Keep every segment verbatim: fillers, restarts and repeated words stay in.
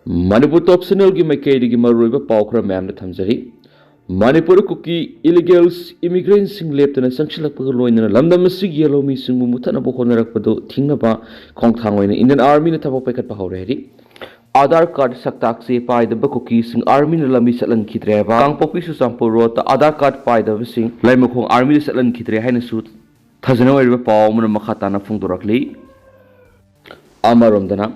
ꯃꯅꯤꯄꯨꯔ ꯇꯣꯞ ꯆꯦꯅꯦꯜꯒꯤ ꯃꯥꯏꯀꯩꯗꯒꯤ ꯃꯔꯨꯑꯣꯏꯕ ꯄꯥꯎ ꯈꯔ ꯃꯌꯥꯝꯗ ꯊꯝꯖꯔꯤ꯫ ꯃꯅꯤꯄꯨꯔꯗ ꯀꯨꯀꯤ ꯏꯂꯤꯒꯦꯜꯁ ꯏꯃꯤꯒ꯭ꯔꯦꯟꯁꯤꯡ ꯂꯦꯞꯇꯅ ꯆꯪꯁꯤꯜꯂꯛꯄꯒ ꯂꯣꯏꯅꯅ ꯂꯝꯗꯝ ꯑꯁꯤꯒꯤ ꯌꯦꯜꯍꯧꯃꯤꯁꯤꯡꯕꯨ ꯃꯨꯊꯠꯅꯕ ꯍꯣꯠꯅꯔꯛꯄꯗꯨ ꯊꯤꯡꯅꯕ ꯈꯣꯡꯊꯥꯡ ꯑꯣꯏꯅ ꯏꯟꯗꯤꯌꯟ ꯑꯥꯔꯃꯤꯅ ꯊꯕꯛ ꯄꯥꯏꯈꯠꯄ ꯍꯧꯔꯦ ꯍꯥꯏꯔꯤ꯫ ꯑꯥꯙꯥꯔ ꯀꯥꯔꯗ ꯁꯛꯇꯥꯛ ꯆꯦ ꯄꯥꯏꯗꯕ ꯀꯨꯀꯤꯁꯤꯡ ꯑꯥꯔꯃꯤꯅ ꯂꯝꯕꯤ ꯆꯠꯍꯟꯈꯤꯗ꯭ꯔꯦ ꯍꯥꯏꯕ꯫ ꯀꯥꯡꯄꯣꯛꯄꯤ ꯆꯨꯔꯆꯥꯟꯄꯨꯔ ꯔꯣꯗꯇ ꯑꯥꯙꯥꯔ ꯀꯥꯔꯗ ꯄꯥꯏꯗꯕꯁꯤꯡ ꯂꯩꯃꯈꯣꯡ ꯑꯥꯔꯃꯤꯗ ꯆꯠꯍꯟꯈꯤꯗ꯭ꯔꯦ ꯍꯥꯏꯅꯁꯨ ꯊꯥꯖꯅ ꯑꯣꯏꯔꯤꯕ ꯄꯥꯎ ꯑꯃꯅ ꯃꯈꯥ ꯇꯥꯅ ꯐꯣꯡꯗꯣꯔꯛꯂꯤ꯫ ꯑꯃꯔꯣꯝꯗꯅ,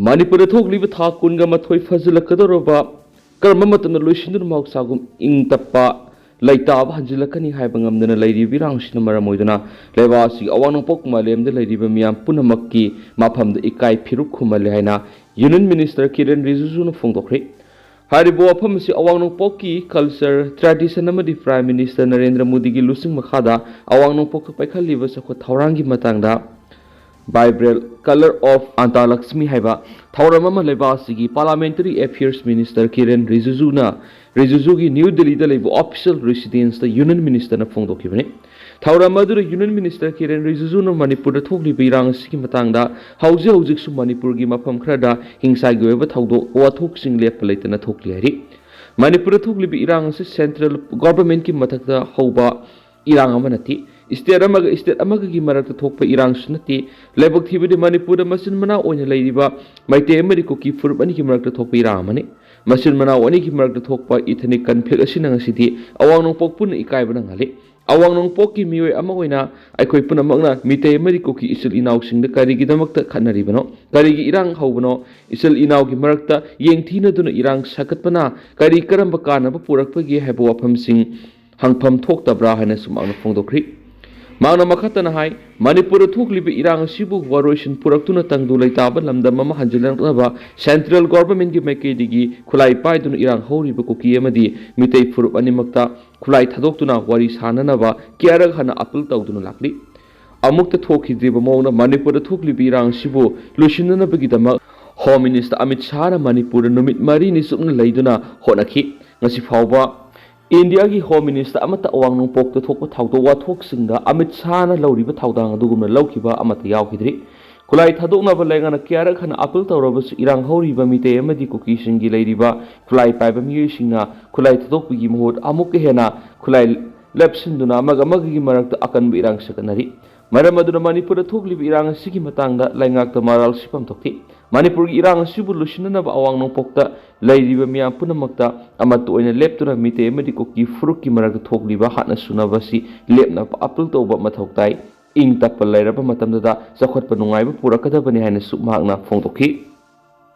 ꯃꯅꯤꯄꯨꯔꯗ ꯊꯣꯛꯂꯤꯕ ꯊꯥ ꯀꯨꯟꯒ ꯃꯥꯊꯣꯏ ꯐꯥꯖꯤꯜꯂꯛꯀꯗꯧꯔꯕ ꯀꯔꯝꯕ ꯃꯇꯝꯗ ꯂꯣꯏꯁꯤꯟꯗꯨꯅ ꯃꯍꯧꯁꯥꯒꯨꯝ ꯏꯪ ꯇꯞꯄ ꯂꯩꯇꯥꯕ ꯍꯟꯖꯤꯜꯂꯛꯀꯅꯤ ꯍꯥꯏꯕ ꯉꯝꯗꯅ ꯂꯩꯔꯤꯕ ꯏꯔꯥꯡꯁꯤꯅ ꯃꯔꯝ ꯑꯣꯏꯗꯨꯅ ꯂꯩꯕꯥꯛ ꯑꯁꯤꯒꯤ ꯑꯋꯥꯡ ꯅꯣꯡꯄꯣꯛ ꯃꯥꯂꯦꯝꯗ ꯂꯩꯔꯤꯕ ꯃꯤꯌꯥꯝ ꯄꯨꯝꯅꯃꯛꯀꯤ ꯃꯐꯝꯗ ꯏꯀꯥꯏ ꯐꯤꯔꯨꯛ ꯈꯨꯝꯍꯜꯂꯦ ꯍꯥꯏꯅ ꯌꯨꯅꯤꯌꯟ ꯃꯤꯅꯤꯁꯇꯔ ꯀꯤꯔꯦꯟ ꯔꯤꯖꯤꯖꯨꯅ ꯐꯣꯡꯗꯣꯛꯈ꯭ꯔꯦ꯫ ꯍꯥꯏꯔꯤꯕ ꯋꯥꯐꯝ ꯑꯁꯤ ꯑꯋꯥꯡ ꯅꯣꯡꯄꯣꯛꯀꯤ ꯀꯜꯆꯔ, ꯇ꯭ꯔꯦꯗꯤꯁꯟ ꯑꯃꯗꯤ ꯄ꯭ꯔꯥꯏꯝ ꯃꯤꯅꯤꯁꯇꯔ ꯅꯔꯦꯟꯗ꯭ꯔ ꯃꯣꯗꯤꯒꯤ ꯂꯨꯆꯤꯡ ꯃꯈꯥꯗ ꯑꯋꯥꯡ ꯅꯣꯡꯄꯣꯛꯇ ꯄꯥꯏꯈꯠꯂꯤꯕ ꯆꯥꯎꯈꯠ ꯊꯧꯔꯥꯡꯒꯤ ꯃꯇꯥꯡꯗ Vibrant Colour of Antalakshmi ꯍꯥꯏꯕ ꯊꯧꯔꯝ ꯑꯃ ꯂꯩꯕꯥꯛ ꯑꯁꯤꯒꯤ ꯄꯥꯔꯂꯤꯌꯥꯃꯦꯟꯇꯔꯤ ꯑꯦꯐꯤꯌꯔꯁ ꯃꯤꯅꯤꯁꯇꯔ ꯀꯤꯔꯦꯟ ꯔꯤꯖꯤꯖꯨꯅ, ꯔꯤꯖꯤꯖꯨꯒꯤ ꯅ꯭ꯌꯨ ꯗꯤꯜꯂꯤꯗ ꯂꯩꯕ ꯑꯣꯐꯤꯁꯤꯌꯦꯜ ꯔꯦꯁꯤꯗꯦꯟꯁꯇ ꯌꯨꯅꯤꯌꯟ ꯃꯤꯅꯤꯁꯇꯔꯅ ꯐꯣꯡꯗꯣꯛꯈꯤꯕꯅꯤ꯫ ꯊꯧꯔꯝ ꯑꯗꯨꯗ ꯌꯨꯅꯤꯌꯟ ꯃꯤꯅꯤꯁꯇꯔ ꯀꯤꯔꯦꯟ ꯔꯤꯖꯤꯖꯨꯅ ꯃꯅꯤꯄꯨꯔꯗ ꯊꯣꯛꯂꯤꯕ ꯏꯔꯥꯡ ꯑꯁꯤꯒꯤ ꯃꯇꯥꯡꯗ ꯍꯧꯖꯤꯛ ꯍꯧꯖꯤꯛꯁꯨ ꯃꯅꯤꯄꯨꯔꯒꯤ ꯃꯐꯝ ꯈꯔꯗ ꯍꯤꯡꯁꯥꯒꯤ ꯑꯣꯏꯕ ꯊꯧꯗꯣꯛ ꯋꯥꯊꯣꯛꯁꯤꯡ ꯂꯦꯞꯄ ꯂꯩꯇꯅ ꯊꯣꯛꯂꯤ ꯍꯥꯏꯔꯤ꯫ ꯃꯅꯤꯄꯨꯔꯗ ꯊꯣꯛꯂꯤꯕ ꯏꯔꯥꯡ ꯑꯁꯤ ꯁꯦꯟꯇ꯭ꯔꯦꯜ ꯒꯣꯚꯔꯟꯃꯦꯟꯠꯀꯤ ꯃꯊꯛꯇ ꯍꯧꯕ ꯏꯔꯥꯡ ꯑꯃ ꯅꯠꯇꯦ꯫ ꯁ꯭ꯇꯦꯠ ꯑꯃꯒ ꯁ꯭ꯇꯦꯠ ꯑꯃꯒꯒꯤ ꯃꯔꯛꯇ ꯊꯣꯛꯄ ꯏꯔꯥꯡꯁꯨ ꯅꯠꯇꯦ꯫ ꯂꯥꯏꯕꯛ ꯊꯤꯕꯗꯤ ꯃꯅꯤꯄꯨꯔꯗ ꯃꯆꯤꯟ ꯃꯅꯥꯎ ꯑꯣꯏꯅ ꯂꯩꯔꯤꯕ ꯃꯩꯇꯩ ꯑꯃꯗꯤ ꯀꯨꯀꯤ ꯐꯨꯔꯨꯞ ꯑꯅꯤꯒꯤ ꯃꯔꯛꯇ ꯊꯣꯛꯄ ꯏꯔꯥꯡ ꯑꯃꯅꯤ꯫ ꯃꯆꯤꯟ ꯃꯅꯥꯎ ꯑꯅꯤꯒꯤ ꯃꯔꯛꯇ ꯊꯣꯛꯄ ꯏꯊꯅꯤꯛ ꯀꯟꯐ꯭ꯂꯤꯛ ꯑꯁꯤꯅ ꯉꯁꯤꯗꯤ ꯑꯋꯥꯡ ꯅꯣꯡꯄꯣꯛ ꯄꯨꯟꯅ ꯏꯀꯥꯏꯕ ꯅꯪꯍꯜꯂꯤ꯫ ꯑꯋꯥꯡ ꯅꯣꯡꯄꯣꯛꯀꯤ ꯃꯤꯑꯣꯏ ꯑꯃ ꯑꯣꯏꯅ ꯑꯩꯈꯣꯏ ꯄꯨꯝꯅꯃꯛꯅ ꯃꯤꯇꯩ ꯑꯃꯗꯤ ꯀꯨꯀꯤ ꯏꯆꯤꯜ ꯏꯅꯥꯎꯁꯤꯡꯗ ꯀꯔꯤꯒꯤꯗꯃꯛꯇ ꯈꯠꯅꯔꯤꯕꯅꯣ? ꯀꯔꯤꯒꯤ ꯏꯔꯥꯡ ꯍꯧꯕꯅꯣ? ꯏꯆꯤꯜ ꯏꯅꯥꯎꯒꯤ ꯃꯔꯛꯇ ꯌꯦꯡꯊꯤꯅꯗꯨꯅ ꯏꯔꯥꯡ ꯁꯥꯒꯠꯄꯅ ꯀꯔꯤ ꯀꯔꯝꯕ ꯀꯥꯟꯅꯕ ꯄꯨꯔꯛꯄꯒꯦ ꯍꯥꯏꯕ ꯋꯥꯐꯝꯁꯤꯡ ꯍꯪꯐꯝ ꯊꯣꯛꯇꯕ꯭ꯔꯥ ꯍꯥꯏꯅꯁꯨ ꯃꯍꯥꯛꯅ ꯐꯣꯡꯗꯣꯛꯈ꯭ꯔꯤ꯫ ꯃꯍꯥꯛꯅ ꯃꯈꯥ ꯇꯥꯅ ꯍꯥꯏ, ꯃꯅꯤꯄꯨꯔꯗ ꯊꯣꯛꯂꯤꯕ ꯏꯔꯥꯡ ꯑꯁꯤꯕꯨ ꯋꯥꯔꯣꯏꯁꯤꯟ ꯄꯨꯔꯛꯇꯨꯅ ꯇꯪꯗꯨ ꯂꯩꯇꯥꯕ ꯂꯝꯗꯝ ꯑꯃ ꯍꯟꯖꯤꯜꯂꯛꯅꯕ ꯁꯦꯟꯇ꯭ꯔꯦꯜ ꯒꯣꯚꯔꯟꯃꯦꯟꯠꯀꯤ ꯃꯥꯏꯀꯩꯗꯒꯤ ꯈꯨꯠꯂꯥꯏ ꯄꯥꯏꯗꯨꯅ ꯏꯔꯥꯡ ꯍꯧꯔꯤꯕ ꯀꯨꯀꯤ ꯑꯃꯗꯤ ꯃꯤꯇꯩ ꯐꯨꯔꯨꯞ ꯑꯅꯤꯃꯛꯇ ꯈꯨꯠꯂꯥꯏ ꯊꯥꯗꯣꯛꯇꯨꯅ ꯋꯥꯔꯤ ꯁꯥꯅꯅꯕ ꯀꯌꯥꯔꯛ ꯍꯟꯅ ꯑꯥꯄꯤꯜ ꯇꯧꯗꯨꯅ ꯂꯥꯛꯂꯤ꯫ ꯑꯃꯨꯛꯇ ꯊꯣꯛꯈꯤꯗ꯭ꯔꯤꯕ ꯃꯑꯣꯡꯗ ꯃꯅꯤꯄꯨꯔꯗ ꯊꯣꯛꯂꯤꯕ ꯏꯔꯥꯡ ꯑꯁꯤꯕꯨ ꯂꯣꯏꯁꯤꯟꯅꯅꯕꯒꯤꯗꯃꯛ ꯍꯣꯝ ꯃꯤꯅꯤꯁꯇꯔ ꯑꯃꯤꯠ ꯁꯥꯍꯅ ꯃꯅꯤꯄꯨꯔꯗ ꯅꯨꯃꯤꯠ ꯃꯔꯤꯅꯤ ꯆꯨꯞꯅ ꯂꯩꯗꯨꯅ ꯍꯣꯠꯅꯈꯤ꯫ ꯉꯁꯤ ꯐꯥꯎꯕ ꯏꯟꯗꯤꯌꯥꯒꯤ ꯍꯣꯝ ꯃꯤꯅꯤꯁꯇꯔ ꯑꯃꯠꯇ ꯑꯋꯥꯡ ꯅꯣꯡꯄꯣꯛꯇ ꯊꯣꯛꯄ ꯊꯧꯗꯣꯛ ꯋꯥꯊꯣꯛꯁꯤꯡꯗ ꯑꯃꯤꯠ ꯁꯥꯍꯅ ꯂꯧꯔꯤꯕ ꯊꯧꯗꯥꯡ ꯑꯗꯨꯒꯨꯝꯅ ꯂꯧꯈꯤꯕ ꯑꯃꯠꯇ ꯌꯥꯎꯈꯤꯗ꯭ꯔꯤ꯫ ꯈꯨꯠꯂꯥꯏ ꯊꯥꯗꯣꯛꯅꯕ ꯂꯩꯉꯥꯛꯅ ꯀꯌꯥꯔꯛ ꯍꯟꯅ ꯑꯥꯄꯤꯜ ꯇꯧꯔꯕꯁꯨ ꯏꯔꯥꯡ ꯍꯧꯔꯤꯕ ꯃꯤꯇꯩ ꯑꯃꯗꯤ ꯀꯨꯀꯤꯁꯤꯡꯒꯤ ꯂꯩꯔꯤꯕ ꯈꯨꯠꯂꯥꯏ ꯄꯥꯏꯕ ꯃꯤꯑꯣꯏꯁꯤꯡꯅ ꯈꯨꯠꯂꯥꯏ ꯊꯥꯗꯣꯛꯄꯒꯤ ꯃꯍꯨꯠ ꯑꯃꯨꯛꯀ ꯍꯦꯟꯅ ꯈꯨꯠꯂꯥꯏ ꯂꯦꯞꯁꯤꯟꯗꯨꯅ ꯑꯃꯒ ꯑꯃꯒꯒꯤ ꯃꯔꯛꯇ ꯑꯀꯟꯕ ꯏꯔꯥꯡ ꯁꯥꯒꯠꯅꯔꯤ꯫ ꯃꯔꯝ ꯑꯗꯨꯅ ꯃꯅꯤꯄꯨꯔꯗ ꯊꯣꯛꯂꯤꯕ ꯏꯔꯥꯡ ꯑꯁꯤꯒꯤ ꯃꯇꯥꯡꯗ ꯂꯩꯉꯥꯛꯇ ꯃꯔꯥꯜ ꯁꯤꯐꯝ ꯊꯣꯛꯈꯤ꯫ ꯃꯅꯤꯄꯨꯔꯒꯤ ꯏꯔꯥꯡ ꯑꯁꯤꯕꯨ ꯂꯣꯏꯁꯤꯟꯅꯅꯕ ꯑꯋꯥꯡ ꯅꯣꯡꯄꯣꯛꯇ ꯂꯩꯔꯤꯕ ꯃꯤꯌꯥꯝ ꯄꯨꯝꯅꯃꯛꯇ ꯑꯃꯠꯇ ꯑꯣꯏꯅ ꯂꯦꯞꯇꯨꯅ ꯃꯤꯇꯩ ꯑꯃꯗꯤ ꯀꯨꯀꯤ ꯐꯨꯔꯨꯞꯀꯤ ꯃꯔꯛꯇ ꯊꯣꯛꯂꯤꯕ ꯍꯥꯠꯅ ꯁꯨꯅꯕ ꯑꯁꯤ ꯂꯦꯞꯅꯕ ꯑꯥꯄꯤꯜ ꯇꯧꯕ ꯃꯊꯧ ꯇꯥꯏ꯫ ꯏꯪ ꯇꯞꯄ ꯂꯩꯔꯕ ꯃꯇꯝꯗꯨꯗ ꯆꯥꯎꯈꯠꯄ ꯅꯨꯡꯉꯥꯏꯕ ꯄꯨꯔꯛꯀꯗꯕꯅꯤ ꯍꯥꯏꯅꯁꯨ ꯃꯍꯥꯛꯅ ꯐꯣꯡꯗꯣꯛꯈꯤ꯫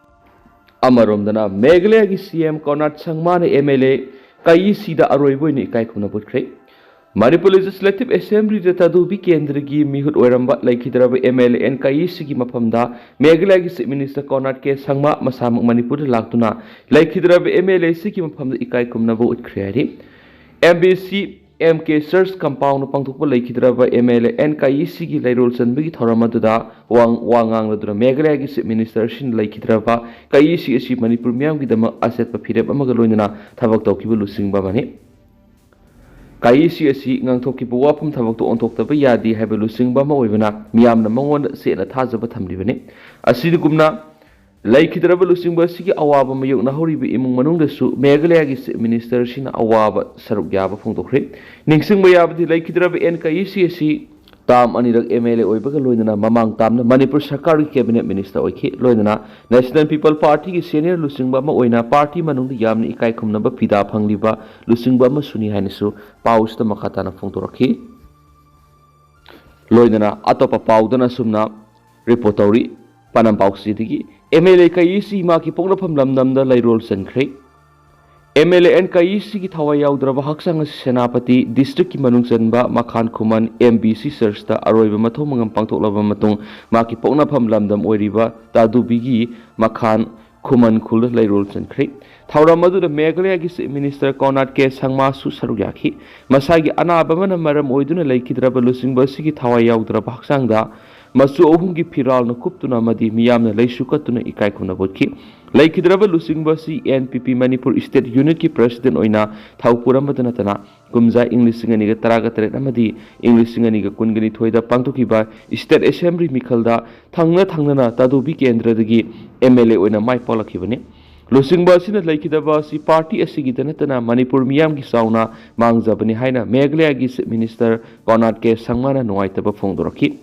ꯑꯃꯔꯣꯝꯗꯅ ꯃꯦꯘꯥꯂꯌꯒꯤ ꯁꯤ ꯑꯦꯝ ꯀꯣꯅꯥꯔꯗ ꯁꯪꯃꯥꯅ ꯑꯦꯝ ꯑꯦꯜ ꯑꯦ ꯀꯥꯏꯁꯤꯗ ꯑꯔꯣꯏꯕ ꯑꯣꯏꯅ ꯏꯀꯥꯏ ꯈꯨꯝꯅꯕ ꯎꯠꯈ꯭ꯔꯦ꯫ ꯃꯅꯤꯄꯨꯔ ꯂꯦꯖꯤꯁꯂꯦꯇꯤꯚ ꯑꯦꯁꯦꯝꯕ꯭ꯂꯤꯗ ꯇꯥꯗꯨꯕꯤ ꯀꯦꯟꯗ꯭ꯔꯒꯤ ꯃꯤꯍꯨꯠ ꯑꯣꯏꯔꯝꯕ ꯂꯩꯈꯤꯗ꯭ꯔꯕ ꯑꯦꯝ ꯑꯦꯜ ꯑꯦ ꯑꯦꯟ ꯀꯥꯏꯁꯤꯒꯤ ꯃꯐꯝꯗ ꯃꯦꯘꯥꯂꯌꯒꯤ ꯆꯤꯐ ꯃꯤꯅꯤꯁꯇꯔ ꯀꯣꯅꯥꯔꯗ ꯀꯦ ꯁꯪꯃꯥ ꯃꯁꯥꯃꯛ ꯃꯅꯤꯄꯨꯔꯗ ꯂꯥꯛꯇꯨꯅ ꯂꯩꯈꯤꯗ꯭ꯔꯕ ꯑꯦꯝ ꯑꯦꯜ ꯑꯦ ꯁꯤꯒꯤ ꯃꯐꯝꯗ ꯏꯀꯥꯏ ꯈꯨꯝꯅꯕ ꯎꯠꯈ꯭ꯔꯦ ꯍꯥꯏꯔꯤ꯫ ꯑꯦꯝ ꯕꯤ ꯁꯤ ꯑꯦꯝ ꯀꯦ ꯆꯔꯆ ꯀꯝꯄꯥꯎꯟꯗ ꯄꯥꯡꯊꯣꯛꯄ ꯂꯩꯈꯤꯗ꯭ꯔꯕ ꯑꯦꯝ ꯑꯦꯜ ꯑꯦ ꯑꯦꯟ ꯀꯥꯏꯁꯤꯒꯤ ꯂꯩꯔꯣꯜ ꯆꯟꯕꯒꯤ ꯊꯧꯔꯝ ꯑꯗꯨꯗ ꯋꯥ ꯋꯥ ꯉꯥꯡꯂꯗꯨꯅ ꯃꯦꯘꯥꯂꯌꯒꯤ ꯆꯤꯐ ꯃꯤꯅꯤꯁꯇꯔ ꯑꯁꯤꯅ ꯂꯩꯈꯤꯗ꯭ꯔꯕ ꯀꯥꯏꯁꯤ ꯑꯁꯤ ꯃꯅꯤꯄꯨꯔ ꯃꯤꯌꯥꯝꯒꯤꯗꯃꯛ ꯑꯆꯦꯠꯄ ꯐꯤꯔꯦꯞ ꯑꯃꯒ ꯂꯣꯏꯅꯅ ꯊꯕꯛ ꯇꯧꯈꯤꯕ ꯂꯨꯆꯤꯡꯕ ꯑꯃꯅꯤ꯫ ꯀꯥꯏꯁꯤ ꯑꯁꯤ ꯉꯥꯡꯊꯣꯛꯈꯤꯕ ꯋꯥꯐꯝ ꯊꯕꯛꯇ ꯑꯣꯟꯊꯣꯛꯇꯕ ꯌꯥꯗꯦ ꯍꯥꯏꯕ ꯂꯨꯆꯤꯡꯕ ꯑꯃ ꯑꯣꯏꯕꯅ ꯃꯤꯌꯥꯝꯅ ꯃꯉꯣꯟꯗ ꯆꯦꯠꯅ ꯊꯥꯖꯕ ꯊꯝꯂꯤꯕꯅꯤ꯫ ꯑꯁꯤꯒꯨꯝꯅ ꯂꯩꯈꯤꯗ꯭ꯔꯕ ꯂꯨꯆꯤꯡꯕ ꯑꯁꯤꯒꯤ ꯑꯋꯥꯕ ꯃꯥꯌꯣꯛꯅꯍꯧꯔꯤꯕ ꯏꯃꯨꯡ ꯃꯅꯨꯡꯗꯁꯨ ꯃꯦꯘꯥꯂꯌꯒꯤ ꯆꯤꯐ ꯃꯤꯅꯤꯁꯇꯔ ꯑꯁꯤꯅ ꯑꯋꯥꯕ ꯁꯔꯨꯛ ꯌꯥꯕ ꯐꯣꯡꯗꯣꯛꯈ꯭ꯔꯦ꯫ ꯅꯤꯡꯁꯤꯡꯕ ꯌꯥꯕꯗꯤ ꯂꯩꯈꯤꯗ꯭ꯔꯕ ꯑꯦꯟ ꯀꯥꯏꯁꯤ ꯑꯁꯤ ꯇꯥꯝ ꯑꯅꯤꯔꯛ ꯑꯦꯝ ꯑꯦꯜ ꯑꯦ ꯑꯣꯏꯕꯒ ꯂꯣꯏꯅꯅ ꯃꯃꯥꯡ ꯇꯥꯝꯅ ꯃꯅꯤꯄꯨꯔ ꯁꯔꯀꯥꯔꯒꯤ ꯀꯦꯕꯤꯅꯦꯠ ꯃꯤꯅꯤꯁꯇꯔ ꯑꯣꯏꯈꯤ꯫ ꯂꯣꯏꯅꯅ ꯅꯦꯁꯅꯦꯜ ꯄꯤꯄꯜ ꯄꯥꯔꯇꯤꯒꯤ ꯁꯦꯅꯤꯌꯔ ꯂꯨꯆꯤꯡꯕ ꯑꯃ ꯑꯣꯏꯅ ꯄꯥꯔꯇꯤ ꯃꯅꯨꯡꯗ ꯌꯥꯝꯅ ꯏꯀꯥꯏ ꯈꯨꯝꯅꯕ ꯐꯤꯗꯥ ꯐꯪꯂꯤꯕ ꯂꯨꯆꯤꯡꯕ ꯑꯃꯁꯨꯅꯤ ꯍꯥꯏꯅꯁꯨ ꯄꯥꯎꯁꯤꯗ ꯃꯈꯥ ꯇꯥꯅ ꯐꯣꯡꯗꯣꯔꯛꯈꯤ꯫ ꯂꯣꯏꯅꯅ ꯑꯇꯣꯞꯄ ꯄꯥꯎꯗꯅ ꯑꯁꯨꯝꯅ ꯔꯤꯄꯣꯔꯠ ꯇꯧꯔꯤ꯫ ꯄꯥꯅꯝ ꯄꯥꯎꯆꯦꯗꯒꯤ ꯑꯦꯝ ꯑꯦꯜ ꯑꯦ ꯀꯥꯏꯁꯤ ꯃꯍꯥꯛꯀꯤ ꯄꯣꯛꯅꯐꯝ ꯂꯝꯗꯝꯗ ꯂꯩꯔꯣꯜ ꯆꯟꯈ꯭ꯔꯦ꯫ ꯑꯦꯝ ꯑꯦꯜ ꯑꯦ ꯑꯦꯟ ꯀꯥꯏꯁꯤꯒꯤ ꯊꯋꯥꯏ ꯌꯥꯎꯗ꯭ꯔꯕ ꯍꯛꯆꯥꯡ ꯑꯁꯤ ꯁꯦꯅꯥꯄꯇꯤ ꯗꯤꯁꯇ꯭ꯔꯤꯛꯀꯤ ꯃꯅꯨꯡ ꯆꯟꯕ ꯃꯈꯥꯟ ꯈꯨꯃꯟ ꯑꯦꯝ ꯕꯤ ꯁꯤ ꯆꯔꯆꯇ ꯑꯔꯣꯏꯕ ꯃꯊꯧ ꯃꯉꯝ ꯄꯥꯡꯊꯣꯛꯂꯕ ꯃꯇꯨꯡ ꯃꯍꯥꯛꯀꯤ ꯄꯣꯛꯅꯐꯝ ꯂꯝꯗꯝ ꯑꯣꯏꯔꯤꯕ ꯇꯥꯗꯨꯕꯤꯒꯤ ꯃꯈꯥꯟ ꯈꯨꯃꯟ ꯈꯨꯜꯗ ꯂꯩꯔꯣꯜ ꯆꯟꯈ꯭ꯔꯦ꯫ ꯊꯧꯔꯝ ꯑꯗꯨꯗ ꯃꯦꯘꯥꯂꯌꯒꯤ ꯆꯤꯐ ꯃꯤꯅꯤꯁꯇꯔ ꯀꯣꯅꯥꯔꯗ ꯀꯦ ꯁꯪꯃꯥꯁꯨ ꯁꯔꯨꯛ ꯌꯥꯈꯤ꯫ ꯃꯁꯥꯒꯤ ꯑꯅꯥꯕ ꯑꯃꯅ ꯃꯔꯝ ꯑꯣꯏꯗꯨꯅ ꯂꯩꯈꯤꯗ꯭ꯔꯕ ꯂꯨꯆꯤꯡꯕ ꯑꯁꯤꯒꯤ ꯊꯋꯥꯏ ꯌꯥꯎꯗ꯭ꯔꯕ ꯍꯛꯆꯥꯡꯗ ꯃꯆꯨ ꯑꯍꯨꯝꯒꯤ ꯐꯤꯔꯥꯜꯅ ꯀꯨꯞꯇꯨꯅ ꯑꯃꯗꯤ ꯃꯤꯌꯥꯝꯅ ꯂꯩꯁꯨ ꯀꯠꯇꯨꯅ ꯏꯀꯥꯏ ꯈꯨꯝꯅꯕ ꯎꯠꯈꯤ꯫ ꯂꯩꯈꯤꯗ꯭ꯔꯕ ꯂꯨꯆꯤꯡꯕ ꯑꯁꯤ ꯑꯦꯟ ꯄꯤ ꯄꯤ ꯃꯅꯤꯄꯨꯔ ꯁ꯭ꯇꯦꯠ ꯌꯨꯅꯤꯠꯀꯤ ꯄ꯭ꯔꯁꯤꯗꯦꯟꯠ ꯑꯣꯏꯅ ꯊꯧ ꯄꯨꯔꯝꯕꯗ ꯅꯠꯇꯅ ꯀꯨꯝꯖꯥ ꯏꯪ ꯂꯤꯁꯤꯡ ꯑꯅꯤꯒ ꯇꯔꯥꯒ ꯇꯔꯦꯠ ꯑꯃꯗꯤ ꯏꯪ ꯂꯤꯁꯤꯡ ꯑꯅꯤꯒ ꯀꯨꯟꯒ ꯅꯤꯊꯣꯏꯗ ꯄꯥꯡꯊꯣꯛꯈꯤꯕ ꯁ꯭ꯇꯦꯠ ꯑꯦꯁꯦꯝꯕ꯭ꯂꯤ ꯃꯤꯈꯜꯗ ꯊꯪꯅ ꯊꯪꯅꯅ ꯇꯥꯗꯣꯕꯤ ꯀꯦꯟꯗ꯭ꯔꯗꯒꯤ ꯑꯦꯝ ꯑꯦꯜ ꯑꯦ ꯑꯣꯏꯅ ꯃꯥꯏ ꯄꯥꯛꯂꯛꯈꯤꯕꯅꯤ꯫ ꯂꯨꯆꯤꯡꯕ ꯑꯁꯤꯅ ꯂꯩꯈꯤꯗꯕ ꯑꯁꯤ ꯄꯥꯔꯇꯤ ꯑꯁꯤꯒꯤꯗ ꯅꯠꯇꯅ ꯃꯅꯤꯄꯨꯔ ꯃꯤꯌꯥꯝꯒꯤ ꯆꯥꯎꯅ ꯃꯥꯡꯖꯕꯅꯤ ꯍꯥꯏꯅ ꯃꯦꯘꯥꯂꯌꯥꯒꯤ ꯆꯤꯐ ꯃꯤꯅꯤꯁꯇꯔ ꯀꯣꯅꯥꯔꯗ ꯀꯦ ꯁꯪꯃꯥꯅ ꯅꯨꯡꯉꯥꯏꯇꯕ ꯐꯣꯡꯗꯣꯔꯛꯈꯤ꯫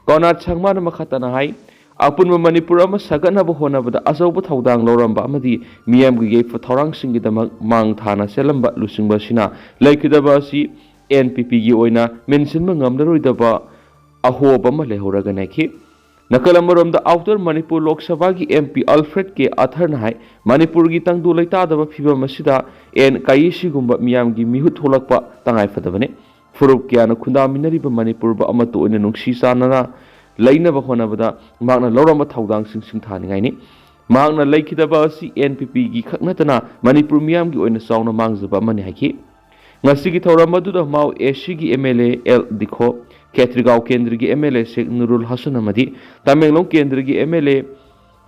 ꯀꯣꯅꯥꯔꯗ ꯁꯪꯃꯥꯅ ꯃꯈꯥ ꯇꯥꯅ ꯍꯥꯏ, ꯑꯄꯨꯟꯕ ꯃꯅꯤꯄꯨꯔ ꯑꯃ ꯁꯥꯒꯠꯅꯕ ꯍꯣꯠꯅꯕꯗ ꯑꯆꯧꯕ ꯊꯧꯗꯥꯡ ꯂꯧꯔꯝꯕ ꯑꯃꯗꯤ ꯃꯤꯌꯥꯝꯒꯤ ꯌꯥꯏꯐ ꯊꯧꯔꯥꯡꯁꯤꯡꯒꯤꯗꯃꯛ ꯃꯥꯡ ꯊꯥꯅ ꯆꯦꯜꯂꯝꯕ ꯂꯨꯆꯤꯡꯕ ꯑꯁꯤꯅ ꯂꯩꯈꯤꯗꯕ ꯑꯁꯤ ꯑꯦꯟ ꯄꯤ ꯄꯤꯒꯤ ꯑꯣꯏꯅ ꯃꯦꯟꯁꯤꯟꯕ ꯉꯝꯂꯔꯣꯏꯗꯕ ꯑꯍꯣꯕ ꯑꯃ ꯂꯩꯍꯧꯔꯒꯅꯤ ꯍꯥꯏꯈꯤ꯫ ꯅꯥꯀꯜ ꯑꯃꯔꯣꯝꯗ ꯑꯥꯎꯇꯔ ꯃꯅꯤꯄꯨꯔ ꯂꯣꯛ ꯁꯚꯥꯒꯤ ꯑꯦꯝ ꯄꯤ ꯑꯜꯐ꯭ꯔꯦꯗ ꯀꯦ ꯑꯊꯔꯅ ꯍꯥꯏ, ꯃꯅꯤꯄꯨꯔꯒꯤ ꯇꯪꯗꯨ ꯂꯩꯇꯥꯗꯕ ꯐꯤꯕꯝ ꯑꯁꯤꯗ ꯑꯦꯟ ꯀꯥꯏꯌꯦꯁꯤꯒꯨꯝꯕ ꯃꯤꯌꯥꯝꯒꯤ ꯃꯤꯍꯨꯠ ꯊꯣꯛꯂꯛꯄ ꯇꯉꯥꯏꯐꯗꯕꯅꯤ꯫ ꯐꯨꯔꯨꯞ ꯀꯌꯥꯅ ꯈꯨꯟꯗꯥꯃꯤꯟꯅꯔꯤꯕ ꯃꯅꯤꯄꯨꯔꯕꯨ ꯑꯃꯠꯇ ꯑꯣꯏꯅ ꯅꯨꯡꯁꯤ ꯆꯥꯟꯅꯅ ꯂꯩꯅꯕ ꯍꯣꯠꯅꯕꯗ ꯃꯍꯥꯛꯅ ꯂꯧꯔꯝꯕ ꯊꯧꯗꯥꯡꯁꯤꯡ ꯁꯤꯡꯊꯥꯅꯤꯡꯉꯥꯏꯅꯤ꯫ ꯃꯍꯥꯛꯅ ꯂꯩꯈꯤꯗꯕ ꯑꯁꯤ ꯑꯦꯟ ꯄꯤ ꯄꯤꯒꯤ ꯈꯛ ꯅꯠꯇꯅ ꯃꯅꯤꯄꯨꯔ ꯃꯤꯌꯥꯝꯒꯤ ꯑꯣꯏꯅ ꯆꯥꯎꯅ ꯃꯥꯡꯖꯕ ꯑꯃꯅꯤ ꯍꯥꯏꯈꯤ꯫ ꯉꯁꯤꯒꯤ ꯊꯧꯔꯝ ꯑꯗꯨꯗ ꯃꯥꯎ ꯑꯦ ꯁꯤꯒꯤ M L A L Dikho, Khetrigao ꯀꯦꯟꯗ꯭ꯔꯒꯤ M L A Sheikh Nurul Hassan ꯑꯃꯗꯤ ꯇꯃꯦꯡꯂꯣꯡ ꯀꯦꯟꯗ꯭ꯔꯒꯤ M L A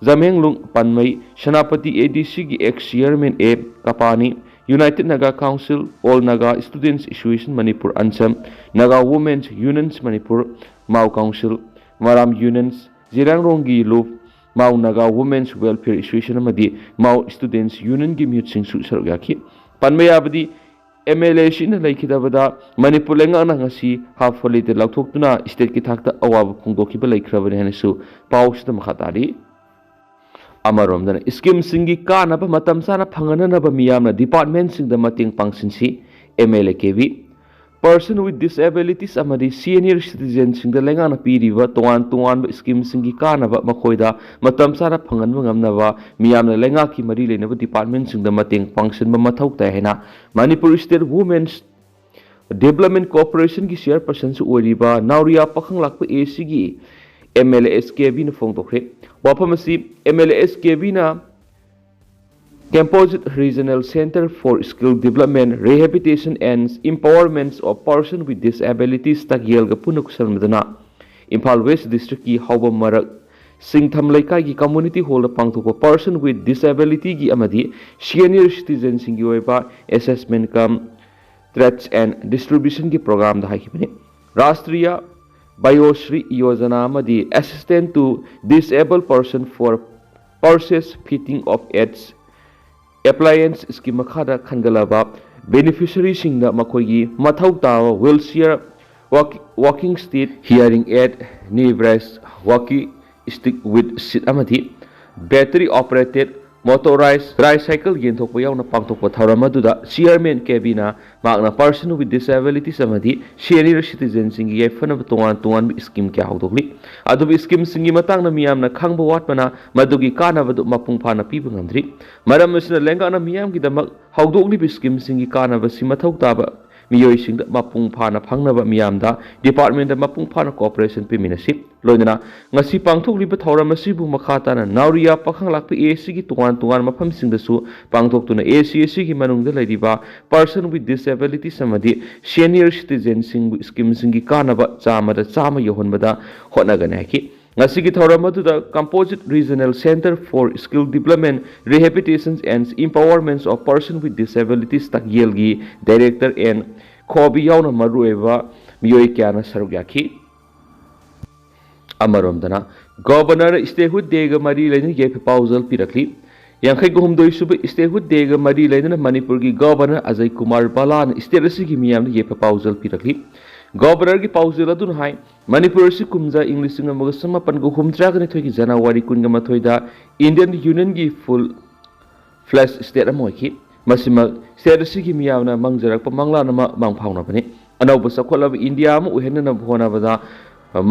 Jamenglung Panmei, Senapati A D ꯁꯤꯒꯤ ex chairman A Kapani, united Naga council, all Naga students association Manipur ANSAM, Naga women's unions Manipur, Mao council, Maram unions, ꯖꯤꯔꯥꯡꯔꯣꯡꯒꯤ ꯂꯨꯞ, Mao Naga women's welfare association ꯑꯃꯗꯤ ꯃꯥꯎ ꯁ꯭ꯇꯨꯗꯦꯟꯠꯁ ꯌꯨꯅꯤꯌꯟꯒꯤ ꯃꯤꯍꯨꯠꯁꯤꯡꯁꯨ ꯁꯔꯨꯛ ꯌꯥꯈꯤ꯫ ꯄꯟꯕ ꯌꯥꯕꯗꯤ, ꯑꯦꯝ ꯑꯦꯜ ꯑꯦ ꯁꯤꯅ ꯂꯩꯈꯤꯗꯕꯗ ꯃꯅꯤꯄꯨꯔ ꯂꯩꯉꯥꯛꯅ ꯉꯁꯤ ꯍꯥꯐ ꯍꯣꯂꯤꯗꯦ ꯂꯥꯎꯊꯣꯛꯇꯨꯅ ꯁ꯭ꯇꯦꯠꯀꯤ ꯊꯥꯛꯇ ꯑꯋꯥꯕ ꯐꯣꯡꯗꯣꯛꯈꯤꯕ ꯂꯩꯈ꯭ꯔꯕꯅꯤ ꯍꯥꯏꯅꯁꯨ ꯄꯥꯎꯁꯤꯗ ꯃꯈꯥ ꯇꯥꯔꯤ꯫ ꯑꯃꯔꯣꯝꯗꯅ ꯁ꯭ꯀꯤꯝꯁꯤꯡꯒꯤ ꯀꯥꯟꯅꯕ ꯃꯇꯝ ꯆꯥꯅ ꯐꯪꯍꯟꯅꯅꯕ ꯃꯤꯌꯥꯝꯅ ꯗꯤꯄꯥꯔꯠꯃꯦꯟꯠꯁꯤꯡꯗ ꯃꯇꯦꯡ ꯄꯥꯡꯁꯤꯟꯁꯤ꯫ M L A K B. Person with disabilities ꯑꯃꯗꯤ ꯁꯤꯅꯤꯌꯔ ꯁꯤꯇꯤꯖꯦꯟꯁꯤꯡꯗ ꯂꯩꯉꯥꯛꯅ ꯄꯤꯔꯤꯕ ꯇꯣꯉꯥꯟ ꯇꯣꯉꯥꯟꯕ ꯁ꯭ꯀꯤꯝꯁꯤꯡꯒꯤ ꯀꯥꯟꯅꯕ ꯃꯈꯣꯏꯗ ꯃꯇꯝ ꯆꯥꯅ ꯐꯪꯍꯟꯕ ꯉꯝꯅꯕ ꯃꯤꯌꯥꯝꯅ ꯂꯩꯉꯥꯛꯀꯤ ꯃꯔꯤ ꯂꯩꯅꯕ ꯗꯤꯄꯥꯔꯠꯃꯦꯟꯠꯁꯤꯡꯗ ꯃꯇꯦꯡ ꯄꯥꯡꯁꯤꯟꯕ ꯃꯊꯧ ꯇꯥꯏ ꯍꯥꯏꯅ ꯃꯅꯤꯄꯨꯔ ꯁ꯭ꯇꯦꯠ ꯋꯨꯃꯦꯟꯁ ꯗꯤꯕ꯭ꯂꯞꯃꯦꯟꯠ ꯀꯣꯔꯄꯣꯔꯦꯁꯟꯒꯤ ꯆꯤꯌꯔꯄꯔꯁꯟꯁꯨ ꯑꯣꯏꯔꯤꯕ ꯅꯥꯎꯔꯤꯌꯥ ꯄꯥꯈꯪꯂꯥꯛꯄ ꯑꯦ ꯁꯤꯒꯤ M L A S K ꯕꯤꯅ ꯐꯣꯡꯗꯣꯛꯈ꯭ꯔꯦ꯫ ꯋꯥꯐꯝ ꯑꯁꯤ M L A S K ꯕꯤꯅ Composite Regional Centre for Skill Development, Rehabilitation and Empowerment of Person with Disabilities, ꯇꯒꯦꯜꯒ ꯄꯨꯟꯅ ꯈꯨꯠꯁꯝꯅꯗꯨꯅ ꯏꯝꯐꯥꯜ ꯋꯦꯁ ꯗꯤꯁꯇ꯭ꯔꯤꯛꯀꯤ ꯍꯥꯎꯕꯝ ꯃꯔꯛ ꯁꯤꯡꯊꯝ ꯂꯩꯀꯥꯏꯒꯤ ꯀꯝꯃ꯭ꯌꯨꯅꯤꯇꯤ ꯍꯣꯜꯗ ꯄꯥꯡꯊꯣꯛꯄ ꯄꯔꯁꯟ ꯋꯤꯠ ꯗꯤꯁꯑꯦꯕꯤꯂꯤꯇꯤꯒꯤ ꯑꯃꯗꯤ ꯁꯤꯅꯤꯌꯔ ꯁꯤꯇꯤꯖꯦꯟꯁꯤꯡꯒꯤ ꯑꯣꯏꯕ ꯑꯦꯁꯦꯁꯃꯦꯟ ꯀꯝ ꯇ꯭ꯔꯦꯠꯁ ꯑꯦꯟ ꯗꯤꯁꯇ꯭ꯔꯤꯕ꯭ꯌꯨꯁꯟꯒꯤ ꯄ꯭ꯔꯣꯒ꯭ꯔꯥꯝꯗ ꯍꯥꯏꯈꯤꯕꯅꯤ꯫ ꯔꯥꯁꯇ꯭ꯔꯤꯌ ꯕꯥꯌꯣꯁ꯭ꯔꯤ ꯌꯣꯖꯅꯥ ꯑꯃꯗꯤ Assistance to Disabled Person for Purchase Fitting of Aids Appliance Scheme ꯃꯈꯥꯗ ꯈꯟꯒꯠꯂꯕ ꯕꯦꯅꯤꯐꯤꯁꯔꯤꯁꯤꯡꯗ ꯃꯈꯣꯏꯒꯤ ꯃꯊꯧ ꯇꯥꯕ ꯋꯤꯜꯆꯤꯌꯔ, ꯋꯥꯀꯤꯡ ꯁ꯭ꯇꯤꯛ, ꯍꯤꯌꯥꯔꯤꯡ ꯑꯦꯗ, ꯅꯤ ꯕ꯭ꯔꯦꯁ, ꯋꯥꯀꯤ ꯁ꯭ꯇꯤꯛ ꯋꯤꯠ ꯁꯤꯠ ꯑꯃꯗꯤ ꯕꯦꯇꯔꯤ ꯑꯣꯄꯔꯦꯇꯦꯗ ꯃꯣꯇꯣꯔꯥꯏꯖ ꯇ꯭ꯔꯥꯏꯁꯥꯏꯀꯜ ꯌꯦꯟꯊꯣꯛꯄ ꯌꯥꯎꯅ ꯄꯥꯡꯊꯣꯛꯄ ꯊꯧꯔꯝ ꯑꯗꯨꯗ ꯆꯤꯌꯔꯃꯦꯟ ꯀꯦꯕꯤꯅ ꯃꯍꯥꯛꯅ ꯄꯔꯁꯟ ꯋꯤꯠ ꯗꯤꯁꯑꯦꯕꯤꯂꯤꯇꯤꯁ ꯑꯃꯗꯤ ꯁꯤꯅꯤꯌꯔ ꯁꯤꯇꯤꯖꯦꯟꯁꯤꯡꯒꯤ ꯌꯥꯏꯐꯅꯕ ꯇꯣꯉꯥꯟ ꯇꯣꯉꯥꯟꯕ ꯁ꯭ꯀꯤꯝ ꯀꯌꯥ ꯍꯧꯗꯣꯛꯂꯤ꯫ ꯑꯗꯨꯕꯨ ꯁ꯭ꯀꯤꯝꯁꯤꯡꯒꯤ ꯃꯇꯥꯡꯗ ꯃꯤꯌꯥꯝꯅ ꯈꯪꯕ ꯋꯥꯠꯄꯅ ꯃꯗꯨꯒꯤ ꯀꯥꯟꯅꯕꯗꯨ ꯃꯄꯨꯡ ꯐꯥꯅ ꯄꯤꯕ ꯉꯝꯗ꯭ꯔꯤ꯫ ꯃꯔꯝ ꯑꯁꯤꯅ ꯂꯩꯉꯥꯛꯅ ꯃꯤꯌꯥꯝꯒꯤꯗꯃꯛ ꯍꯧꯗꯣꯛꯂꯤꯕ ꯁ꯭ꯀꯤꯝꯁꯤꯡꯒꯤ ꯀꯥꯟꯅꯕꯁꯤ ꯃꯊꯧ ꯇꯥꯕ ꯃꯤꯑꯣꯏꯁꯤꯡꯗ ꯃꯄꯨꯡ ꯐꯥꯅ ꯐꯪꯅꯕ ꯃꯤꯌꯥꯝꯗ ꯗꯤꯄꯥꯔꯠꯃꯦꯟꯗ ꯃꯄꯨꯡ ꯐꯥꯅ ꯀꯣꯑꯣꯄꯔꯦꯁꯟ ꯄꯤꯃꯤꯟꯅꯁꯤ꯫ ꯂꯣꯏꯅꯅ ꯉꯁꯤ ꯄꯥꯡꯊꯣꯛꯂꯤꯕ ꯊꯧꯔꯝ ꯑꯁꯤꯕꯨ ꯃꯈꯥ ꯇꯥꯅ ꯅꯥꯎꯔꯤꯌꯥ ꯄꯥꯈꯪꯂꯥꯛꯄꯤ ꯑꯦ ꯁꯤꯒꯤ ꯇꯣꯉꯥꯟ ꯇꯣꯉꯥꯟꯕ ꯃꯐꯝꯁꯤꯡꯗꯁꯨ ꯄꯥꯡꯊꯣꯛꯇꯨꯅ ꯑꯦ ꯁꯤ ꯑꯦ ꯁꯤꯒꯤ ꯃꯅꯨꯡꯗ ꯂꯩꯔꯤꯕ ꯄꯔꯁꯟ ꯋꯤꯠ ꯗꯤꯁꯑꯦꯕꯤꯂꯤꯇꯤꯁ ꯑꯃꯗꯤ ꯁꯦꯅꯤꯌꯔ ꯁꯤꯇꯤꯖꯦꯟꯁꯤꯡꯕꯨ ꯁ꯭ꯀꯤꯝꯁꯤꯡꯒꯤ ꯀꯥꯟꯅꯕ ꯆꯥꯝꯃꯗ ꯆꯥꯝꯃ ꯌꯧꯍꯟꯕꯗ ꯍꯣꯠꯅꯒꯅꯤ ꯍꯥꯏꯈꯤ꯫ ꯉꯁꯤꯒꯤ ꯊꯧꯔꯝ ꯑꯗꯨꯗ Composite Regional Centre for Skill Development, Rehabilitation and Empowerment of Person with Disabilities ꯇꯛꯌꯦꯜꯒꯤ ꯗꯥꯏꯔꯦꯛꯇꯔ ꯑꯦꯟ ꯈꯣꯕꯤ ꯌꯥꯎꯅ ꯃꯔꯨꯑꯣꯏꯕ ꯃꯤꯑꯣꯏ ꯀꯌꯥꯅ ꯁꯔꯨꯛ ꯌꯥꯈꯤ꯫ ꯑꯃꯔꯣꯝꯗꯅ ꯒꯣꯚꯔꯅꯔ ꯁ꯭ꯇꯦꯠꯍꯨꯗ ꯗꯦꯒ ꯃꯔꯤ ꯂꯩꯅꯅ ꯌꯥꯏꯐ ꯄꯥꯎꯖꯦꯜ ꯄꯤꯔꯛꯂꯤ꯫ ꯌꯥꯡꯈꯩꯒ ꯍꯨꯝꯗꯣꯏ ꯁꯨꯕ ꯁ꯭ꯇꯦꯠꯍꯨꯗ ꯗꯦꯒ ꯃꯔꯤ ꯂꯩꯅꯅ ꯃꯅꯤꯄꯨꯔꯒꯤ ꯒꯣꯚꯔꯅꯔ ꯑꯖꯌ ꯀꯨꯃꯥꯔ ꯕꯂꯥꯅ ꯁ꯭ꯇꯦꯠ ꯑꯁꯤꯒꯤ ꯃꯤꯌꯥꯝꯗ ꯌꯥꯏꯐ ꯄꯥꯎꯖꯦꯜ ꯄꯤꯔꯛꯂꯤ꯫ ꯒꯣꯚꯔꯅꯔꯒꯤ ꯄꯥꯎꯖꯦꯜ ꯑꯗꯨꯅ ꯍꯥꯏ, ꯃꯅꯤꯄꯨꯔ ꯑꯁꯤ ꯀꯨꯝꯖꯥ ꯏꯪ ꯂꯤꯁꯤꯡ ꯑꯃꯒ ꯆꯃꯥꯄꯟꯒ ꯍꯨꯝꯗ꯭ꯔꯥꯒ ꯅꯤꯊꯣꯏꯒꯤ ꯖꯅꯋꯥꯔꯤ ꯀꯨꯟꯒ ꯃꯥꯊꯣꯏꯗ ꯏꯟꯗꯤꯌꯟ ꯌꯨꯅꯤꯌꯟꯒꯤ ꯐꯨꯜ ꯐ꯭ꯂꯦꯖ ꯁ꯭ꯇꯦꯠ ꯑꯃ ꯑꯣꯏꯈꯤ꯫ ꯃꯁꯤꯃꯛ ꯁ꯭ꯇꯦꯠ ꯑꯁꯤꯒꯤ ꯃꯤꯌꯥꯝꯅ ꯃꯪꯖꯔꯛꯄ ꯃꯪꯂꯥꯟ ꯑꯃ ꯃꯪ ꯐꯥꯎꯅꯕꯅꯤ꯫ ꯑꯅꯧꯕ ꯆꯥꯎꯈꯠꯂꯕ ꯏꯟꯗꯤꯌꯥ ꯑꯃ ꯑꯣꯏꯍꯟꯅꯅꯕ ꯍꯣꯠꯅꯕꯗ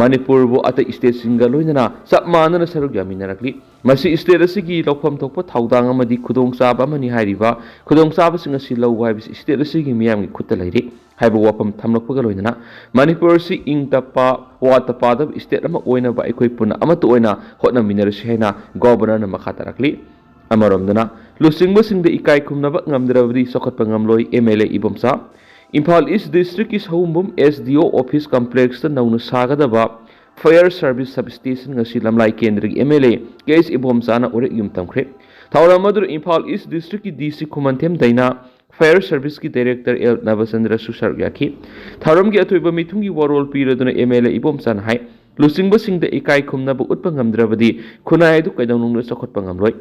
ꯃꯅꯤꯄꯨꯔꯕꯨ ꯑꯇꯩ ꯁ꯭ꯇꯦꯠꯁꯤꯡꯒ ꯂꯣꯏꯅꯅ ꯆꯞ ꯃꯥꯟꯅꯅ ꯁꯔꯨꯛ ꯌꯥꯃꯤꯟꯅꯔꯛꯂꯤ꯫ ꯃꯁꯤ ꯁ꯭ꯇꯦꯠ ꯑꯁꯤꯒꯤ ꯂꯧꯐꯝ ꯊꯣꯛꯄ ꯊꯧꯗꯥꯡ ꯑꯃꯗꯤ ꯈꯨꯗꯣꯡꯆꯥꯕ ꯑꯃꯅꯤ ꯍꯥꯏꯔꯤꯕ ꯈꯨꯗꯣꯡꯆꯥꯕꯁꯤꯡ ꯑꯁꯤ ꯂꯧꯕ ꯍꯥꯏꯕꯁꯤ ꯁ꯭ꯇꯦꯠ ꯑꯁꯤꯒꯤ ꯃꯤꯌꯥꯝꯒꯤ ꯈꯨꯠꯇ ꯂꯩꯔꯤ ꯍꯥꯏꯕ ꯋꯥꯐꯝ ꯊꯝꯂꯛꯄꯒ ꯂꯣꯏꯅꯅ ꯃꯅꯤꯄꯨꯔ ꯑꯁꯤ ꯏꯪ ꯇꯞꯄ, ꯋꯥꯠꯇ ꯄꯥꯗꯕ ꯁ꯭ꯇꯦꯠ ꯑꯃ ꯑꯣꯏꯅꯕ ꯑꯩꯈꯣꯏ ꯄꯨꯟꯅ ꯑꯃꯠꯇ ꯑꯣꯏꯅ ꯍꯣꯠꯅꯃꯤꯟꯅꯔꯁꯤ ꯍꯥꯏꯅ ꯒꯣꯚꯔꯅꯔꯅ ꯃꯈꯥ ꯇꯥꯔꯛꯂꯤ꯫ ꯑꯃꯔꯣꯝꯗꯅ ꯂꯨꯆꯤꯡꯕꯁꯤꯡꯗ ꯏꯀꯥꯏ ꯈꯨꯝꯅꯕ ꯉꯝꯗ꯭ꯔꯕꯗꯤ ꯆꯥꯎꯈꯠꯄ ꯉꯝꯂꯣꯏ, ꯑꯦꯝ ꯑꯦꯜ ꯑꯦ ꯏꯕꯣꯝꯆꯥ꯫ ꯏꯝꯐꯥꯜ ꯏꯁ ꯗꯤꯁꯇ꯭ꯔꯤꯛꯀꯤ ꯁꯍꯨꯝꯕꯨꯝ ꯑꯦꯁ ꯗꯤ ꯑꯣ ꯑꯣꯐꯤꯁ ꯀꯝꯄ꯭ꯂꯦꯛꯁꯇ ꯅꯧꯅ ꯁꯥꯒꯗꯕ Fire Service Substation ꯉꯁꯤ ꯂꯝꯂꯥꯏ ꯀꯦꯟꯗ꯭ꯔꯒꯤ M L A K H ꯏꯕꯣꯝꯆꯥꯅ ꯎꯔꯦꯛ ꯌꯨꯝ ꯇꯝꯈ꯭ꯔꯦ꯫ ꯊꯧꯔꯝ ꯑꯗꯨꯗ ꯏꯝꯐꯥꯜ East Districtꯀꯤ D C ꯈꯨꯃꯟꯊꯦꯝ ꯗꯩꯅꯥ, Fire Serviceꯀꯤ Director L ꯅꯕꯆꯟꯗ꯭ꯔꯁꯨ ꯁꯔꯨꯛ ꯌꯥꯈꯤ꯫ ꯊꯧꯔꯝꯒꯤ ꯑꯊꯣꯏꯕ ꯃꯤꯊꯨꯡꯒꯤ ꯋꯥꯔꯣꯜ ꯄꯤꯔꯗꯨꯅ M L A ꯏꯕꯣꯝꯆꯥꯅ ꯍꯥꯏ, ꯂꯨꯆꯤꯡꯕꯁꯤꯡꯗ ꯏꯀꯥꯏ ꯈꯨꯝꯅꯕ ꯎꯠꯄ ꯉꯝꯗ꯭ꯔꯕꯗꯤ ꯈꯨꯟꯅꯥꯏ ꯑꯗꯨ ꯀꯩꯗꯧꯅꯨꯡꯗ ꯆꯥꯎꯈꯠꯄ ꯉꯝꯂꯣꯏ꯫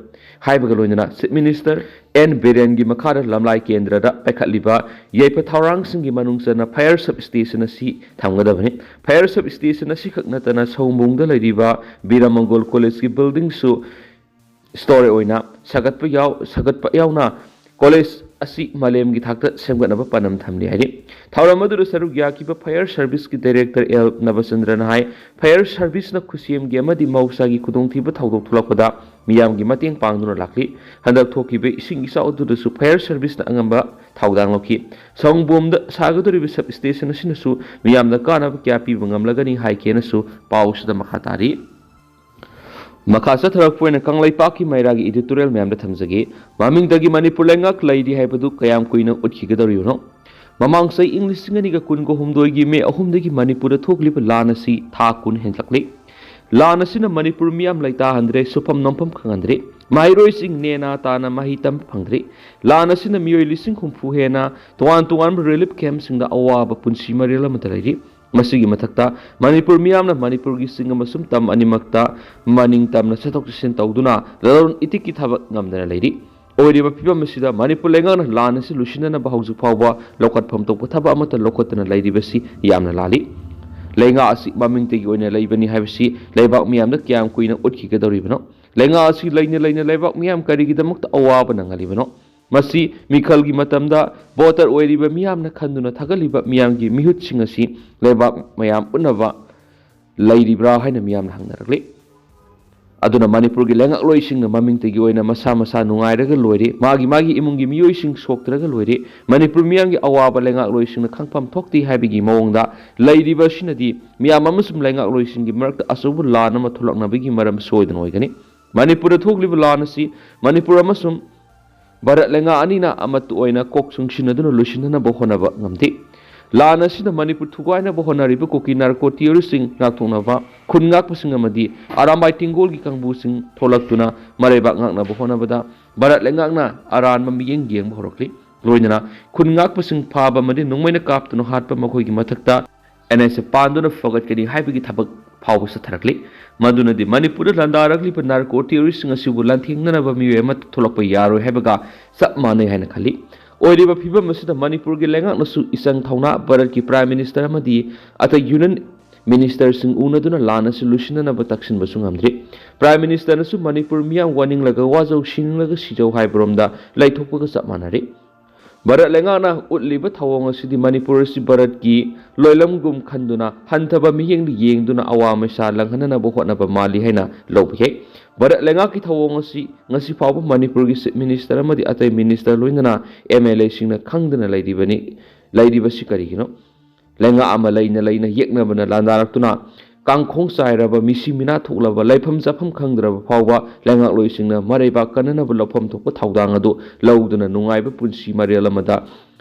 ꯍꯥꯏꯕꯒ ꯂꯣꯏꯅꯅ Chief Minister N ꯕꯤꯔꯦꯟꯒꯤ ꯃꯈꯥꯗ ꯂꯝꯂꯥꯏ ꯀꯦꯟꯗ꯭ꯔꯗ ꯄꯥꯏꯈꯠꯂꯤꯕ ꯌꯥꯏꯐ ꯊꯧꯔꯥꯡꯁꯤꯡꯒꯤ ꯃꯅꯨꯡ ꯆꯟꯅ Fire Substation ꯑꯁꯤ ꯊꯝꯒꯗꯕꯅꯤ꯫ Fire Substation ꯑꯁꯤꯈꯛ ꯅꯠꯇꯅ ꯁꯑꯣꯝꯕꯨꯡꯗ ꯂꯩꯔꯤꯕ ꯕꯤꯔ ꯃꯪꯒꯣꯜ Collegeꯀꯤ buildingꯁꯨ ꯁ꯭ꯇꯣꯔꯦ ꯑꯣꯏꯅ ꯁꯥꯒꯠꯄ ꯌꯥꯎ-, ꯁꯥꯒꯠꯄ ꯌꯥꯎꯅ college ꯑꯁꯤ ꯃꯥꯂꯦꯝꯒꯤ ꯊꯥꯛꯇ ꯁꯦꯝꯒꯠꯅꯕ ꯄꯥꯟꯗꯝ ꯊꯝꯂꯤ ꯍꯥꯏꯔꯤ꯫ ꯊꯧꯔꯝ ꯑꯗꯨꯗ ꯁꯔꯨꯛ ꯌꯥꯈꯤꯕ Fire Serviceꯀꯤ Director L ꯅꯕꯆꯟꯗ꯭ꯔꯅ ꯍꯥꯏ, Fire Serviceꯅ ꯈꯨꯠꯁꯦꯝꯒꯤ ꯑꯃꯗꯤ ꯃꯍꯧꯁꯥꯒꯤ ꯈꯨꯗꯣꯡꯊꯤꯕ ꯊꯧꯗꯣꯛ ꯊꯣꯛꯂꯛꯄꯗ ꯃꯤꯌꯥꯝꯒꯤ ꯃꯇꯦꯡ ꯄꯥꯡꯗꯨꯅ ꯂꯥꯛꯂꯤ꯫ ꯍꯟꯗꯛ ꯊꯣꯛꯈꯤꯕ ꯏꯁꯤꯡ ꯏꯆꯥꯎ ꯑꯗꯨꯗꯁꯨ Fire Serviceꯅ ꯑꯉꯝꯕ ꯊꯧꯗꯥꯡ ꯂꯧꯈꯤ꯫ ꯁꯑꯣꯝꯕꯨꯡꯗ ꯁꯥꯒꯗꯧꯔꯤꯕ substation ꯑꯁꯤꯅꯁꯨ ꯃꯤꯌꯥꯝꯗ ꯀꯥꯟꯅꯕ ꯀꯌꯥ ꯄꯤꯕ ꯉꯝꯂꯒꯅꯤ ꯍꯥꯏꯈꯤꯅꯁꯨ ꯄꯥꯎꯁꯤꯗ ꯃꯈꯥ ꯇꯥꯔꯤ꯫ ꯃꯈꯥ ꯆꯠꯊꯔꯛꯄ ꯑꯣꯏꯅ ꯀꯪꯂꯩꯄꯥꯛꯀꯤ ꯃꯩꯔꯥꯒꯤ editorial ꯃꯌꯥꯝꯗ ꯊꯝꯖꯒꯦ꯫ ꯃꯃꯤꯡꯗꯒꯤ ꯃꯅꯤꯄꯨꯔ ꯂꯩꯉꯥꯛ ꯂꯩꯔꯤ ꯍꯥꯏꯕꯗꯨ ꯀꯌꯥꯝ ꯀꯨꯏꯅ ꯎꯠꯈꯤꯒꯗꯧꯔꯤꯕꯅꯣ? ꯃꯃꯥꯡ ꯆꯍꯤ ꯏꯪ ꯂꯤꯁꯤꯡ ꯑꯅꯤꯒ ꯀꯨꯟꯒ ꯍꯨꯝꯗꯣꯏꯒꯤ ꯃꯦ ꯑꯍꯨꯝꯗꯒꯤ ꯃꯅꯤꯄꯨꯔꯗ ꯊꯣꯛꯂꯤꯕ ꯂꯥꯟ ꯑꯁꯤ ꯊꯥ ꯀꯨꯟ ꯍꯦꯟꯒꯠꯂꯦ꯫ ꯂꯥꯟ ꯑꯁꯤꯅ ꯃꯅꯤꯄꯨꯔ ꯃꯤꯌꯥꯝ ꯂꯩꯇꯥꯍꯟꯗ꯭ꯔꯦ, ꯁꯨꯐꯝ ꯅꯣꯝꯐꯝ ꯈꯪꯍꯟꯗ꯭ꯔꯦ꯫ ꯃꯍꯩꯔꯣꯏꯁꯤꯡ ꯅꯦꯅꯥ ꯇꯥꯅ ꯃꯍꯩ ꯇꯝꯕ ꯐꯪꯗ꯭ꯔꯦ꯫ ꯂꯥꯟ ꯑꯁꯤꯅ ꯃꯤꯑꯣꯏ ꯂꯤꯁꯤꯡ ꯍꯨꯝꯐꯨ ꯍꯦꯟꯅ ꯇꯣꯉꯥꯟ ꯇꯣꯉꯥꯟꯕ relief campꯁꯤꯡꯗ ꯑꯋꯥꯕ ꯄꯨꯟꯁꯤ ꯃꯔꯦꯜ ꯑꯃꯗ ꯂꯩꯔꯤ꯫ ꯃꯁꯤꯒꯤ ꯃꯊꯛꯇ ꯃꯅꯤꯄꯨꯔ ꯃꯤꯌꯥꯝꯅ ꯃꯅꯤꯄꯨꯔꯒꯤ ꯆꯤꯡ ꯑꯃꯁꯨꯡ ꯇꯝ ꯑꯅꯤꯃꯛꯇ ꯃꯅꯤꯡ ꯇꯝꯅ ꯆꯠꯊꯣꯛ ꯆꯠꯁꯤꯟ ꯇꯧꯗꯨꯅ ꯂꯂꯣꯟ ꯏꯇꯤꯛꯀꯤ ꯊꯕꯛ ꯉꯝꯗꯅ ꯂꯩꯔꯤ꯫ ꯑꯣꯏꯔꯤꯕ ꯐꯤꯕꯝ ꯑꯁꯤꯗ ꯃꯅꯤꯄꯨꯔ ꯂꯩꯉꯥꯛꯅ ꯂꯥꯟ ꯑꯁꯤ ꯂꯣꯏꯁꯤꯟꯅꯅꯕ ꯍꯧꯖꯤꯛ ꯐꯥꯎꯕ ꯂꯧꯈꯠꯐꯝ ꯊꯣꯛꯄ ꯊꯕꯛ ꯑꯃꯠꯇ ꯂꯧꯈꯠꯇꯅ ꯂꯩꯔꯤꯕꯁꯤ ꯌꯥꯝꯅ ꯂꯥꯜꯂꯤ꯫ ꯂꯩꯉꯥꯛ ꯑꯁꯤ ꯃꯃꯤꯡꯇꯒꯤ ꯑꯣꯏꯅ ꯂꯩꯕꯅꯤ ꯍꯥꯏꯕꯁꯤ ꯂꯩꯕꯥꯛ ꯃꯤꯌꯥꯝꯗ ꯀꯌꯥꯝ ꯀꯨꯏꯅ ꯎꯠꯈꯤꯒꯗꯧꯔꯤꯕꯅꯣ? ꯂꯩꯉꯥꯛ ꯑꯁꯤ ꯂꯩꯅ ꯂꯩꯅ ꯂꯩꯕꯥꯛ ꯃꯤꯌꯥꯝ ꯀꯔꯤꯒꯤꯗꯃꯛꯇ ꯑꯋꯥꯕ ꯅꯪꯍꯜꯂꯤꯕꯅꯣ? ꯃꯁꯤ ꯃꯤꯈꯜꯒꯤ ꯃꯇꯝꯗ voter ꯑꯣꯏꯔꯤꯕ ꯃꯤꯌꯥꯝꯅ ꯈꯟꯗꯨꯅ ꯊꯥꯒꯠꯂꯤꯕ ꯃꯤꯌꯥꯝꯒꯤ ꯃꯤꯍꯨꯠꯁꯤꯡ ꯑꯁꯤ ꯂꯩꯕꯥꯛ ꯃꯌꯥꯝ ꯎꯠꯅꯕ ꯂꯩꯔꯤꯕ꯭ꯔꯥ ꯍꯥꯏꯅ ꯃꯤꯌꯥꯝꯅ ꯍꯪꯅꯔꯛꯂꯤ꯫ ꯑꯗꯨꯅ ꯃꯅꯤꯄꯨꯔꯒꯤ ꯂꯩꯉꯥꯛꯂꯣꯏꯁꯤꯡꯅ ꯃꯃꯤꯡꯇꯒꯤ ꯑꯣꯏꯅ ꯃꯁꯥ ꯃꯁꯥ ꯅꯨꯡꯉꯥꯏꯔꯒ ꯂꯣꯏꯔꯦ, ꯃꯥꯒꯤ ꯃꯥꯒꯤ ꯏꯃꯨꯡꯒꯤ ꯃꯤꯑꯣꯏꯁꯤꯡ ꯁꯣꯛꯇ꯭ꯔꯒ ꯂꯣꯏꯔꯦ, ꯃꯅꯤꯄꯨꯔ ꯃꯤꯌꯥꯝꯒꯤ ꯑꯋꯥꯕ ꯂꯩꯉꯥꯛꯂꯣꯏꯁꯤꯡꯅ ꯈꯪꯐꯝ ꯊꯣꯛꯇꯦ ꯍꯥꯏꯕꯒꯤ ꯃꯑꯣꯡꯗ ꯂꯩꯔꯤꯕ ꯑꯁꯤꯅꯗꯤ ꯃꯤꯌꯥꯝ ꯑꯃꯁꯨꯡ ꯂꯩꯉꯥꯛꯂꯣꯏꯁꯤꯡꯒꯤ ꯃꯔꯛꯇ ꯑꯆꯧꯕ ꯂꯥꯟ ꯑꯃ ꯊꯣꯛꯂꯛꯅꯕꯒꯤ ꯃꯔꯝ ꯁꯣꯏꯗꯅ ꯑꯣꯏꯒꯅꯤ꯫ ꯃꯅꯤꯄꯨꯔꯗ ꯊꯣꯛꯂꯤꯕ ꯂꯥꯟ ꯑꯁꯤ ꯃꯅꯤꯄꯨꯔ ꯑꯃꯁꯨꯡ ꯚꯥꯔꯠ ꯂꯩꯉꯥꯛ ꯑꯅꯤꯅ ꯑꯃꯠꯇ ꯑꯣꯏꯅ ꯀꯣꯛ ꯆꯨꯡꯁꯤꯟꯅꯗꯨꯅ ꯂꯣꯏꯁꯤꯟꯅꯅꯕ ꯍꯣꯠꯅꯕ ꯉꯝꯗꯦ꯫ ꯂꯥꯟ ꯑꯁꯤꯅ ꯃꯅꯤꯄꯨꯔ ꯊꯨꯒꯥꯏꯅꯕ ꯍꯣꯠꯅꯔꯤꯕ ꯀꯨꯀꯤ ꯅꯥꯔꯀꯣ ꯇꯦꯔꯣꯔꯤꯁꯁꯤꯡ ꯉꯥꯛꯊꯣꯛꯅꯕ ꯈꯨꯟ ꯉꯥꯛꯄꯁꯤꯡ ꯑꯃꯗꯤ ꯑꯔꯥꯝꯕꯥꯏ ꯇꯦꯡꯒꯣꯜꯒꯤ ꯀꯥꯡꯕꯨꯁꯤꯡ ꯊꯣꯛꯂꯛꯇꯨꯅ ꯃꯔꯩꯕꯥꯛ ꯉꯥꯛꯅꯕ ꯍꯣꯠꯅꯕꯗ ꯚꯥꯔꯠ ꯂꯩꯉꯥꯛꯅ ꯑꯔꯥꯟꯕ ꯃꯤꯠꯌꯦꯡ ꯌꯦꯡꯕ ꯍꯧꯔꯛꯂꯤ꯫ ꯂꯣꯏꯅꯅ ꯈꯨꯟ ꯉꯥꯛꯄꯁꯤꯡ ꯐꯥꯕ ꯑꯃꯗꯤ ꯅꯣꯡꯃꯩꯅ ꯀꯥꯞꯇꯨꯅ ꯍꯥꯠꯄ ꯃꯈꯣꯏꯒꯤ ꯃꯊꯛꯇ ꯑꯦꯟ ꯑꯦꯁ ꯑꯦ ꯄꯥꯟꯗꯨꯅ ꯐꯒꯠꯀꯅꯤ ꯍꯥꯏꯕꯒꯤ ꯊꯕꯛ ꯐꯥꯎꯕ ꯆꯠꯊꯔꯛꯂꯤ꯫ ꯃꯗꯨꯅꯗꯤ ꯃꯅꯤꯄꯨꯔꯗ ꯂꯥꯟꯗꯥꯔꯛꯂꯤꯕ ꯅꯥꯔꯀꯣ ꯇꯦꯔꯣꯔꯤꯁꯁꯤꯡ ꯑꯁꯤꯕꯨ ꯂꯥꯟꯊꯦꯡꯅꯅꯕ ꯃꯤꯑꯣꯏ ꯑꯃꯠꯇ ꯊꯣꯛꯂꯛꯄ ꯌꯥꯔꯣꯏ ꯍꯥꯏꯕꯒ ꯆꯞ ꯃꯥꯟꯅꯩ ꯍꯥꯏꯅ ꯈꯜꯂꯤ꯫ ꯑꯣꯏꯔꯤꯕ ꯐꯤꯕꯝ ꯑꯁꯤꯗ ꯃꯅꯤꯄꯨꯔꯒꯤ ꯂꯩꯉꯥꯛꯅꯁꯨ ꯏꯆꯪ ꯊꯧꯅꯥ ꯚꯥꯔꯠꯀꯤ ꯄ꯭ꯔꯥꯏꯝ ꯃꯤꯅꯤꯁꯇꯔ ꯑꯃꯗꯤ ꯑꯇꯩ ꯌꯨꯅꯤꯌꯟ ꯃꯤꯅꯤꯁꯇꯔꯁꯤꯡ ꯎꯅꯗꯨꯅ ꯂꯥꯟ ꯑꯁꯤ ꯂꯣꯏꯁꯤꯟꯅꯅꯕ ꯇꯛꯁꯤꯟꯕꯁꯨ ꯉꯝꯗ꯭ꯔꯤ꯫ ꯄ꯭ꯔꯥꯏꯝ ꯃꯤꯅꯤꯁꯇꯔꯅꯁꯨ ꯃꯅꯤꯄꯨꯔ ꯃꯤꯌꯥꯝ ꯋꯥꯅꯤꯡꯂꯒ ꯋꯥꯖꯧ, ꯁꯤꯅꯤꯡꯂꯒ ꯁꯤꯖꯧ ꯍꯥꯏꯕꯔꯣꯝꯗ ꯂꯩꯊꯣꯛꯄꯒ ꯆꯞ ꯃꯥꯟꯅꯔꯤ꯫ ꯚꯥꯔꯠ ꯂꯩꯉꯥꯛꯅ ꯎꯠꯂꯤꯕ ꯊꯧꯑꯣꯡ ꯑꯁꯤꯗꯤ ꯃꯅꯤꯄꯨꯔ ꯑꯁꯤ ꯚꯥꯔꯠꯀꯤ ꯂꯣꯏꯂꯝꯒꯨꯝ ꯈꯟꯗꯨꯅ ꯍꯟꯊꯕ ꯃꯤꯠꯌꯦꯡꯗ ꯌꯦꯡꯗꯨꯅ ꯑꯋꯥ ꯃꯩꯁꯥ ꯂꯪꯍꯟꯅꯅꯕ ꯍꯣꯠꯅꯕ ꯃꯥꯜꯂꯤ ꯍꯥꯏꯅ ꯂꯧꯕ ꯌꯥꯏ꯫ ꯚꯥꯔꯠ ꯂꯩꯉꯥꯛꯀꯤ ꯊꯧꯑꯣꯡ ꯑꯁꯤ ꯉꯁꯤ ꯐꯥꯎꯕ ꯃꯅꯤꯄꯨꯔꯒꯤ ꯆꯤꯐ ꯃꯤꯅꯤꯁꯇꯔ ꯑꯃꯗꯤ ꯑꯇꯩ ꯃꯤꯅꯤꯁꯇꯔ ꯂꯣꯏꯅꯅ ꯑꯦꯝ ꯑꯦꯜ ꯑꯦꯁꯤꯡꯅ ꯈꯪꯗꯅ ꯂꯩꯔꯤꯕꯅꯤ꯫ ꯂꯩꯔꯤꯕꯁꯤ ꯀꯔꯤꯒꯤꯅꯣ? ꯂꯩꯉꯥꯛ ꯑꯃ ꯂꯩꯅ ꯂꯩꯅ ꯌꯦꯛꯅꯕꯅ ꯂꯥꯟꯗꯥꯔꯛꯇꯨꯅ ꯀꯥꯡꯈꯣꯡ ꯆꯥꯏꯔꯕ, ꯃꯤꯁꯤ ꯃꯤꯅꯥ ꯊꯣꯛꯂꯕ, ꯂꯩꯐꯝ ꯆꯥꯐꯝ ꯈꯪꯗ꯭ꯔꯕ ꯐꯥꯎꯕ ꯂꯩꯉꯥꯛꯂꯣꯏꯁꯤꯡꯅ ꯃꯔꯩꯕꯥꯛ ꯀꯟꯅꯅꯕ ꯂꯧꯐꯝ ꯊꯣꯛꯄ ꯊꯧꯗꯥꯡ ꯑꯗꯨ ꯂꯧꯗꯨꯅ ꯅꯨꯡꯉꯥꯏꯕ ꯄꯨꯟꯁꯤ ꯃꯔꯦꯜ ꯑꯃꯗ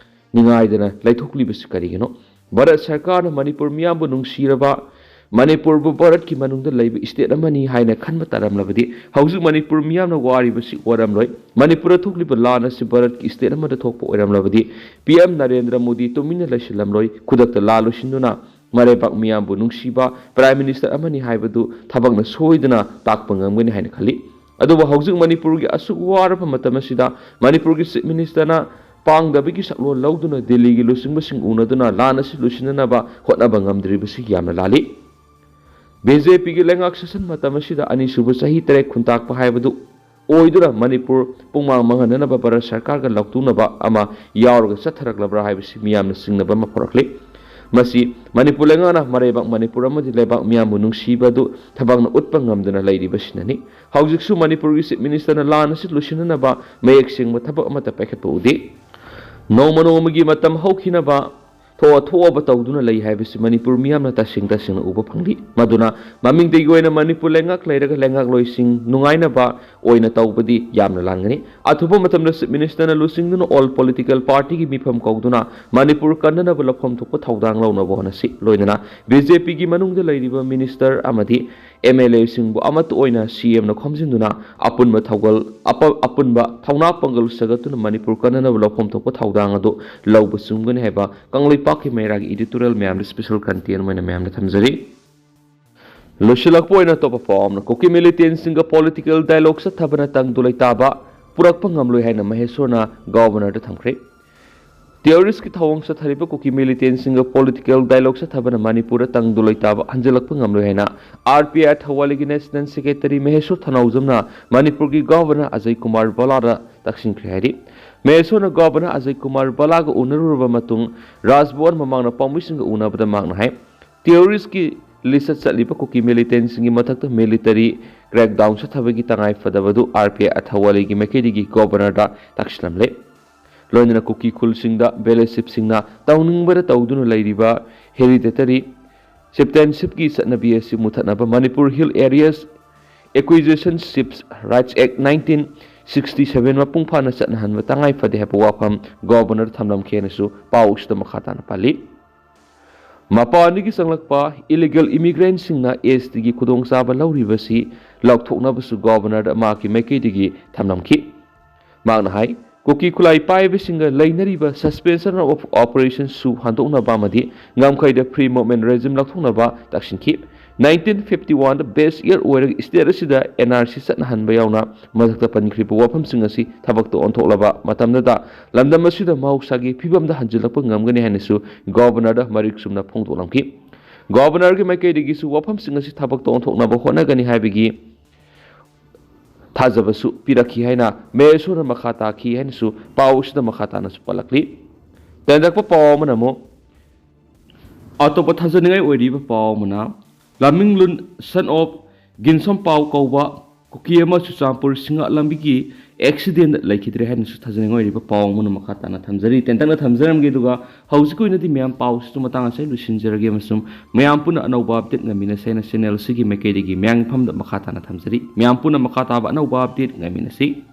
ꯅꯤꯡꯉꯥꯏꯗꯅ ꯂꯩꯊꯣꯛꯂꯤꯕꯁꯤ ꯀꯔꯤꯒꯤꯅꯣ? ꯚꯥꯔꯠ ꯁꯔꯀꯥꯔꯅ ꯃꯅꯤꯄꯨꯔ ꯃꯤꯌꯥꯝꯕꯨ ꯅꯨꯡꯁꯤꯔꯕ, ꯃꯅꯤꯄꯨꯔꯕꯨ ꯚꯥꯔꯠꯀꯤ ꯃꯅꯨꯡꯗ ꯂꯩꯕ ꯏꯁꯇꯦꯠ ꯑꯃꯅꯤ ꯍꯥꯏꯅ ꯈꯟꯕ ꯇꯥꯔꯝꯂꯕꯗꯤ ꯍꯧꯖꯤꯛ ꯃꯅꯤꯄꯨꯔ ꯃꯤꯌꯥꯝꯅ ꯋꯥꯔꯤꯕꯁꯤ ꯑꯣꯏꯔꯝꯂꯣꯏ꯫ ꯃꯅꯤꯄꯨꯔꯗ ꯊꯣꯛꯂꯤꯕ ꯂꯥꯟ ꯑꯁꯤ ꯚꯥꯔꯠꯀꯤ ꯏꯁꯇꯦꯠ ꯑꯃꯗ ꯊꯣꯛꯄ ꯑꯣꯏꯔꯝꯂꯕꯗꯤ ꯄꯤ ꯑꯦꯝ ꯅꯔꯦꯟꯗ꯭ꯔ ꯃꯣꯗꯤ ꯇꯨꯃꯤꯟꯅ ꯂꯩꯁꯤꯜꯂꯝꯂꯣꯏ꯫ ꯈꯨꯗꯛꯇ ꯂꯥꯟ ꯂꯣꯏꯁꯤꯟꯗꯨꯅ ꯃꯔꯩꯕꯥꯛ ꯃꯤꯌꯥꯝꯕꯨ ꯅꯨꯡꯁꯤꯕ ꯄ꯭ꯔꯥꯏꯝ ꯃꯤꯅꯤꯁꯇꯔ ꯑꯃꯅꯤ ꯍꯥꯏꯕꯗꯨ ꯊꯕꯛꯅ ꯁꯣꯏꯗꯅ ꯇꯥꯛꯄ ꯉꯝꯒꯅꯤ ꯍꯥꯏꯅ ꯈꯜꯂꯤ꯫ ꯑꯗꯨꯕꯨ ꯍꯧꯖꯤꯛ ꯃꯅꯤꯄꯨꯔꯒꯤ ꯑꯁꯨꯛ ꯋꯥꯔꯕ ꯃꯇꯝ ꯑꯁꯤꯗ ꯃꯅꯤꯄꯨꯔꯒꯤ ꯆꯤꯐ ꯃꯤꯅꯤꯁꯇꯔꯅ ꯄꯥꯡꯗꯕꯒꯤ ꯁꯛꯂꯣꯟ ꯂꯧꯗꯨꯅ ꯗꯤꯜꯂꯤꯒꯤ ꯂꯨꯆꯤꯡꯕꯁꯤꯡ ꯎꯅꯗꯨꯅ ꯂꯥꯟ ꯑꯁꯤ ꯂꯣꯏꯁꯤꯟꯅꯅꯕ ꯍꯣꯠꯅꯕ ꯉꯝꯗ꯭ꯔꯤꯕꯁꯤ ꯌꯥꯝꯅ ꯂꯥꯜꯂꯤ꯫ ꯕꯤ ꯖꯦ ꯄꯤꯒꯤ ꯂꯩꯉꯥꯛ ꯁꯥꯁꯟ ꯃꯇꯝ ꯑꯁꯤꯗ ꯑꯅꯤꯁꯨꯕ ꯆꯍꯤ ꯇꯔꯦꯠ ꯈꯨꯟꯇꯥꯛꯄ ꯍꯥꯏꯕꯗꯨ ꯑꯣꯏꯗꯨꯅ ꯃꯅꯤꯄꯨꯔ ꯄꯨꯡꯃꯥꯡ ꯃꯥꯡꯍꯟꯅꯅꯕ ꯚꯥꯔꯠ ꯁꯔꯀꯥꯔꯒ ꯂꯥꯎꯇꯨꯅꯕ ꯑꯃ ꯌꯥꯎꯔꯒ ꯆꯠꯊꯔꯛꯂꯕ꯭ꯔꯥ ꯍꯥꯏꯕꯁꯤ ꯃꯤꯌꯥꯝꯅ ꯆꯤꯡꯅꯕ ꯑꯃ ꯐꯥꯎꯔꯛꯂꯤ꯫ ꯃꯁꯤ ꯃꯅꯤꯄꯨꯔ ꯂꯩꯉꯥꯛꯅ ꯃꯔꯩꯕꯥꯛ ꯃꯅꯤꯄꯨꯔ ꯑꯃꯗꯤ ꯂꯩꯕꯥꯛ ꯃꯤꯌꯥꯝꯕꯨ ꯅꯨꯡꯁꯤꯕ ꯑꯗꯨ ꯊꯕꯛꯅ ꯎꯠꯄ ꯉꯝꯗꯅ ꯂꯩꯔꯤꯕꯁꯤꯅꯅꯤ꯫ ꯍꯧꯖꯤꯛꯁꯨ ꯃꯅꯤꯄꯨꯔꯒꯤ ꯆꯤꯐ ꯃꯤꯅꯤꯁꯇꯔꯅ ꯂꯥꯟ ꯑꯁꯤ ꯂꯣꯏꯁꯤꯟꯅꯅꯕ ꯃꯌꯦꯛ ꯁꯦꯡꯕ ꯊꯕꯛ ꯑꯃꯠꯇ ꯄꯥꯏꯈꯠꯄ ꯎꯗꯦ꯫ ꯅꯣꯡꯃ ꯅꯣꯡꯃꯒꯤ ꯃꯇꯝ ꯍꯧꯈꯤꯅꯕ ꯊꯣꯛꯑ ꯊꯣꯛꯑꯕ ꯇꯧꯗꯨꯅ ꯂꯩ ꯍꯥꯏꯕꯁꯤ ꯃꯅꯤꯄꯨꯔ ꯃꯤꯌꯥꯝꯅ ꯇꯁꯦꯡ ꯇꯁꯦꯡꯅ ꯎꯕ ꯐꯪꯂꯤ꯫ ꯃꯗꯨꯅ ꯃꯃꯤꯡꯇꯒꯤ ꯑꯣꯏꯅ ꯃꯅꯤꯄꯨꯔ ꯂꯩꯉꯥꯛ ꯂꯩꯔꯒ ꯂꯩꯉꯥꯛꯂꯣꯏꯁꯤꯡ ꯅꯨꯡꯉꯥꯏꯅꯕ ꯑꯣꯏꯅ ꯇꯧꯕꯗꯤ ꯌꯥꯝꯅ ꯂꯥꯟꯒꯅꯤ꯫ ꯑꯊꯨꯕ ꯃꯇꯝꯗ Chief Minister ꯅ ꯂꯨꯆꯤꯡꯗꯨꯅ all political party ꯒꯤ ꯃꯤꯐꯝ ꯀꯧꯗꯨꯅ ꯃꯅꯤꯄꯨꯔ ꯀꯟꯅꯅꯕ ꯂꯧꯐꯝ ꯊꯣꯛꯄ ꯊꯧꯗꯥꯡ ꯂꯧꯅꯕ ꯍꯣꯠꯅꯁꯤ꯫ ꯂꯣꯏꯅꯅ B J P ꯒꯤ ꯃꯅꯨꯡꯗ ꯂꯩꯔꯤꯕ minister ꯑꯃꯗꯤ M L A ꯁꯤꯡꯕꯨ ꯑꯃꯠꯇ ꯑꯣꯏꯅ C M ꯅ ꯈꯣꯝꯖꯤꯟꯗꯨꯅ ꯑꯄꯨꯟꯕ ꯊꯧꯒꯜ, ꯑꯄ-, ꯑꯄꯨꯟꯕ ꯊꯧꯅꯥ ꯄꯥꯡꯒꯜ ꯁꯥꯒꯠꯇꯨꯅ ꯃꯅꯤꯄꯨꯔ ꯀꯟꯅꯅꯕ ꯂꯧꯐꯝ ꯊꯣꯛꯄ ꯊꯧꯗꯥꯡ ꯑꯗꯨ ꯂꯧꯕ ꯆꯨꯝꯒꯅꯤ ꯍꯥꯏꯕ ꯀꯪꯂꯩꯄꯥꯛꯀꯤ ꯃꯩꯔꯥꯒꯤ editorial ꯃꯌꯥꯝꯗ special content ꯑꯣꯏꯅ ꯃꯌꯥꯝꯗ ꯊꯝꯖꯔꯤ꯫ ꯂꯣꯏꯁꯤꯜꯂꯛꯄ ꯑꯣꯏꯅ ꯑꯇꯣꯞꯄ ꯄꯥꯎ ꯑꯃꯅ, ꯀꯨꯀꯤ militant ꯁꯤꯡꯒ political dialogue ꯆꯠꯊꯕꯅ ꯇꯪꯗꯨ ꯂꯩꯇꯥꯕ ꯄꯨꯔꯛꯄ ꯉꯝꯂꯣꯏ ꯍꯥꯏꯅ ꯃꯍꯦꯁꯣꯔꯅ Governor ꯗ ꯊꯝꯈ꯭ꯔꯦ꯫ Terrorist ꯀꯤ ꯊꯧꯑꯣꯡ ꯆꯠꯊꯔꯤꯕ ꯀꯨꯀꯤ militant ꯁꯤꯡꯒ political dialogue ꯆꯠꯊꯕꯅ ꯃꯅꯤꯄꯨꯔꯗ ꯇꯪꯗꯨ ꯂꯩꯇꯥꯕ ꯍꯟꯖꯤꯜꯂꯛꯄ ꯉꯝꯂꯣꯏ ꯍꯥꯏꯅ R P I ꯑꯊꯋꯥꯂꯤꯒꯤ National Secretary ꯃꯍꯦꯁꯣꯔ ꯊꯅꯥꯎꯖꯝꯅ ꯃꯅꯤꯄꯨꯔꯒꯤ Governor ꯑꯖꯌ ꯀꯨꯃꯥꯔ ꯚꯜꯂꯥꯗ ꯇꯛꯁꯤꯟꯈ꯭ꯔꯦ ꯍꯥꯏꯔꯤ꯫ ꯃꯍꯦꯁꯣꯔꯅ Governor ꯑꯖꯌ ꯀꯨꯃꯥꯔ ꯚꯜꯂꯥꯒ ꯎꯅꯔꯨꯔꯕ ꯃꯇꯨꯡ ꯔꯥꯖ ꯚꯋꯟ ꯃꯃꯥꯡꯗ ꯄꯥꯎꯃꯤꯁꯤꯡꯒ ꯎꯅꯕꯗ ꯃꯍꯥꯛꯅ ꯍꯥꯏ, terrorist ꯀꯤ list ꯆꯠꯂꯤꯕ ꯀꯨꯀꯤ militant ꯁꯤꯡꯒꯤ ꯃꯊꯛꯇ military crackdown ꯆꯠꯊꯕꯒꯤ ꯇꯉꯥꯏ ꯐꯗꯕꯗꯨ R P I ꯑꯊꯋꯥꯂꯤꯒꯤ ꯃꯥꯏꯀꯩꯗꯒꯤ Governor ꯗ ꯇꯛꯁꯤꯜꯂꯝꯂꯦ꯫ ꯂꯣꯏꯅꯅ ꯀꯨꯀꯤ ꯈꯨꯜꯁꯤꯡꯗ village chief ꯁꯤꯡꯅ ꯇꯧꯅꯤꯡꯕꯗ ꯇꯧꯗꯨꯅ ꯂꯩꯔꯤꯕ hereditary chieftainship ꯀꯤ ꯆꯠꯅꯕꯤ ꯑꯁꯤ ꯃꯨꯊꯠꯅꯕ Manipur Hill Areas Acquisition Chiefs Rights Act nineteen sixty seven ꯃꯄꯨꯡ ꯐꯥꯅ ꯆꯠꯅꯍꯟꯕ ꯇꯉꯥꯏ ꯐꯗꯦ ꯍꯥꯏꯕ ꯋꯥꯐꯝ Governor ꯗ ꯊꯝꯂꯝꯈꯤ ꯍꯥꯏꯅꯁꯨ ꯄꯥꯎ ꯑꯁꯤꯗ ꯃꯈꯥ ꯇꯥꯅ ꯄꯜꯂꯤ꯫ ꯃꯄꯥꯟꯗꯒꯤ ꯆꯪꯂꯛꯄ illegal immigrant ꯁꯤꯡꯅ S T ꯒꯤ ꯈꯨꯗꯣꯡꯆꯥꯕ ꯂꯧꯔꯤꯕꯁꯤ ꯂꯧꯊꯣꯛꯅꯕꯁꯨ Governor ꯗ ꯃꯍꯥꯛꯀꯤ ꯃꯥꯏꯀꯩꯗꯒꯤ ꯊꯝꯂꯝꯈꯤ꯫ ꯃꯍꯥꯛꯅ ꯍꯥꯏ, ꯀꯨꯀꯤ ꯈꯨꯠꯂꯥꯏ ꯄꯥꯏꯕꯁꯤꯡꯒ ꯂꯩꯅꯔꯤꯕ Suspension of Operation ꯁꯨ ꯍꯟꯗꯣꯛꯅꯕ ꯑꯃꯗꯤ ꯉꯝꯈꯩꯗ Free Movement Regime ꯂꯧꯊꯣꯛꯅꯕ ꯇꯛꯁꯤꯟꯈꯤ꯫ Nineteen fifty one ꯗ base year ꯑꯣꯏꯔꯒ state ꯑꯁꯤꯗ N R C ꯆꯠꯅꯍꯟꯕ ꯌꯥꯎꯅ ꯃꯊꯛꯇ ꯄꯟꯈ꯭ꯔꯤꯕ ꯋꯥꯐꯝꯁꯤꯡ ꯑꯁꯤ ꯊꯕꯛꯇ ꯑꯣꯟꯊꯣꯛꯂꯕ ꯃꯇꯝꯗꯗ ꯂꯝꯗꯝ ꯑꯁꯤꯗ ꯃꯍꯧꯁꯥꯒꯤ ꯐꯤꯕꯝꯗ ꯍꯟꯖꯤꯜꯂꯛꯄ ꯉꯝꯒꯅꯤ ꯍꯥꯏꯅꯁꯨ Governor ꯗ ꯃꯔꯤꯛ ꯆꯨꯝꯅ ꯐꯣꯡꯗꯣꯛꯂꯝꯈꯤ꯫ Governor ꯒꯤ ꯃꯥꯏꯀꯩꯗꯒꯤꯁꯨ ꯋꯥꯐꯝꯁꯤꯡ ꯑꯁꯤ ꯊꯕꯛꯇ ꯑꯣꯟꯊꯣꯛꯅꯕ ꯍꯣꯠꯅꯒꯅꯤ ꯍꯥꯏꯕꯒꯤ ꯊꯥꯖꯕꯁꯨ ꯄꯤꯔꯛꯈꯤ ꯍꯥꯏꯅ ꯃꯍꯦꯁꯣꯔꯅ ꯃꯈꯥ ꯇꯥꯈꯤ ꯍꯥꯏꯅꯁꯨ ꯄꯥꯎ ꯑꯁꯤꯗ ꯃꯈꯥ ꯇꯥꯅꯁꯨ ꯄꯜꯂꯛꯂꯤ꯫ ꯇꯦꯟꯗꯛꯄ ꯄꯥꯎ ꯑꯃꯅ ꯑꯃꯨꯛ ꯑꯇꯣꯞꯄ ꯊꯥꯖꯅꯤꯡꯉꯥꯏ ꯑꯣꯏꯔꯤꯕ ꯄꯥꯎ ꯑꯃꯅ, ꯂꯥꯃꯤꯡꯂꯨꯟ son of ꯒꯤꯟꯁꯣꯝ ꯄꯥꯎ ꯀꯧꯕ ꯀꯨꯀꯤ ꯑꯃ ꯆꯨꯔꯆꯥꯟꯄꯨꯔ ꯁꯤꯡꯉꯥ ꯂꯝꯕꯤꯒꯤ ꯑꯦꯛꯁꯤꯗꯦꯟꯗ ꯂꯩꯈꯤꯗ꯭ꯔꯦ ꯍꯥꯏꯅꯁꯨ ꯊꯥꯖꯅꯤꯡꯉꯥꯏ ꯑꯣꯏꯔꯤꯕ ꯄꯥꯎ ꯑꯃꯅ ꯃꯈꯥ ꯇꯥꯅ ꯊꯝꯖꯔꯤ꯫ ꯇꯦꯟꯇꯛꯅ ꯊꯝꯖꯔꯝꯒꯦ, ꯑꯗꯨꯒ ꯍꯧꯖꯤꯛꯀꯤ ꯑꯣꯏꯅꯗꯤ ꯃꯌꯥꯝ ꯄꯥꯎꯁꯤꯁꯨ ꯃꯇꯥꯡ ꯑꯁꯤꯗ ꯂꯣꯏꯁꯤꯟꯖꯔꯒꯦ, ꯑꯃꯁꯨꯡ ꯃꯌꯥꯝ ꯄꯨꯟꯅ ꯑꯅꯧꯕ ꯑꯞꯗꯦꯠ ꯉꯥꯏꯃꯤꯟꯅꯁꯦ ꯍꯥꯏꯅ ꯆꯦꯅꯦꯜ ꯑꯁꯤꯒꯤ ꯃꯥꯏꯀꯩꯗꯒꯤ ꯃꯌꯥꯝꯒꯤ ꯃꯐꯝꯗ ꯃꯈꯥ ꯇꯥꯅ ꯊꯝꯖꯔꯤ꯫ ꯃꯌꯥꯝ ꯄꯨꯟꯅ ꯃꯈꯥ ꯇꯥꯕ ꯑꯅꯧꯕ ꯑꯞꯗꯦꯠ ꯉꯥꯏꯃꯤꯟꯅꯁꯤ꯫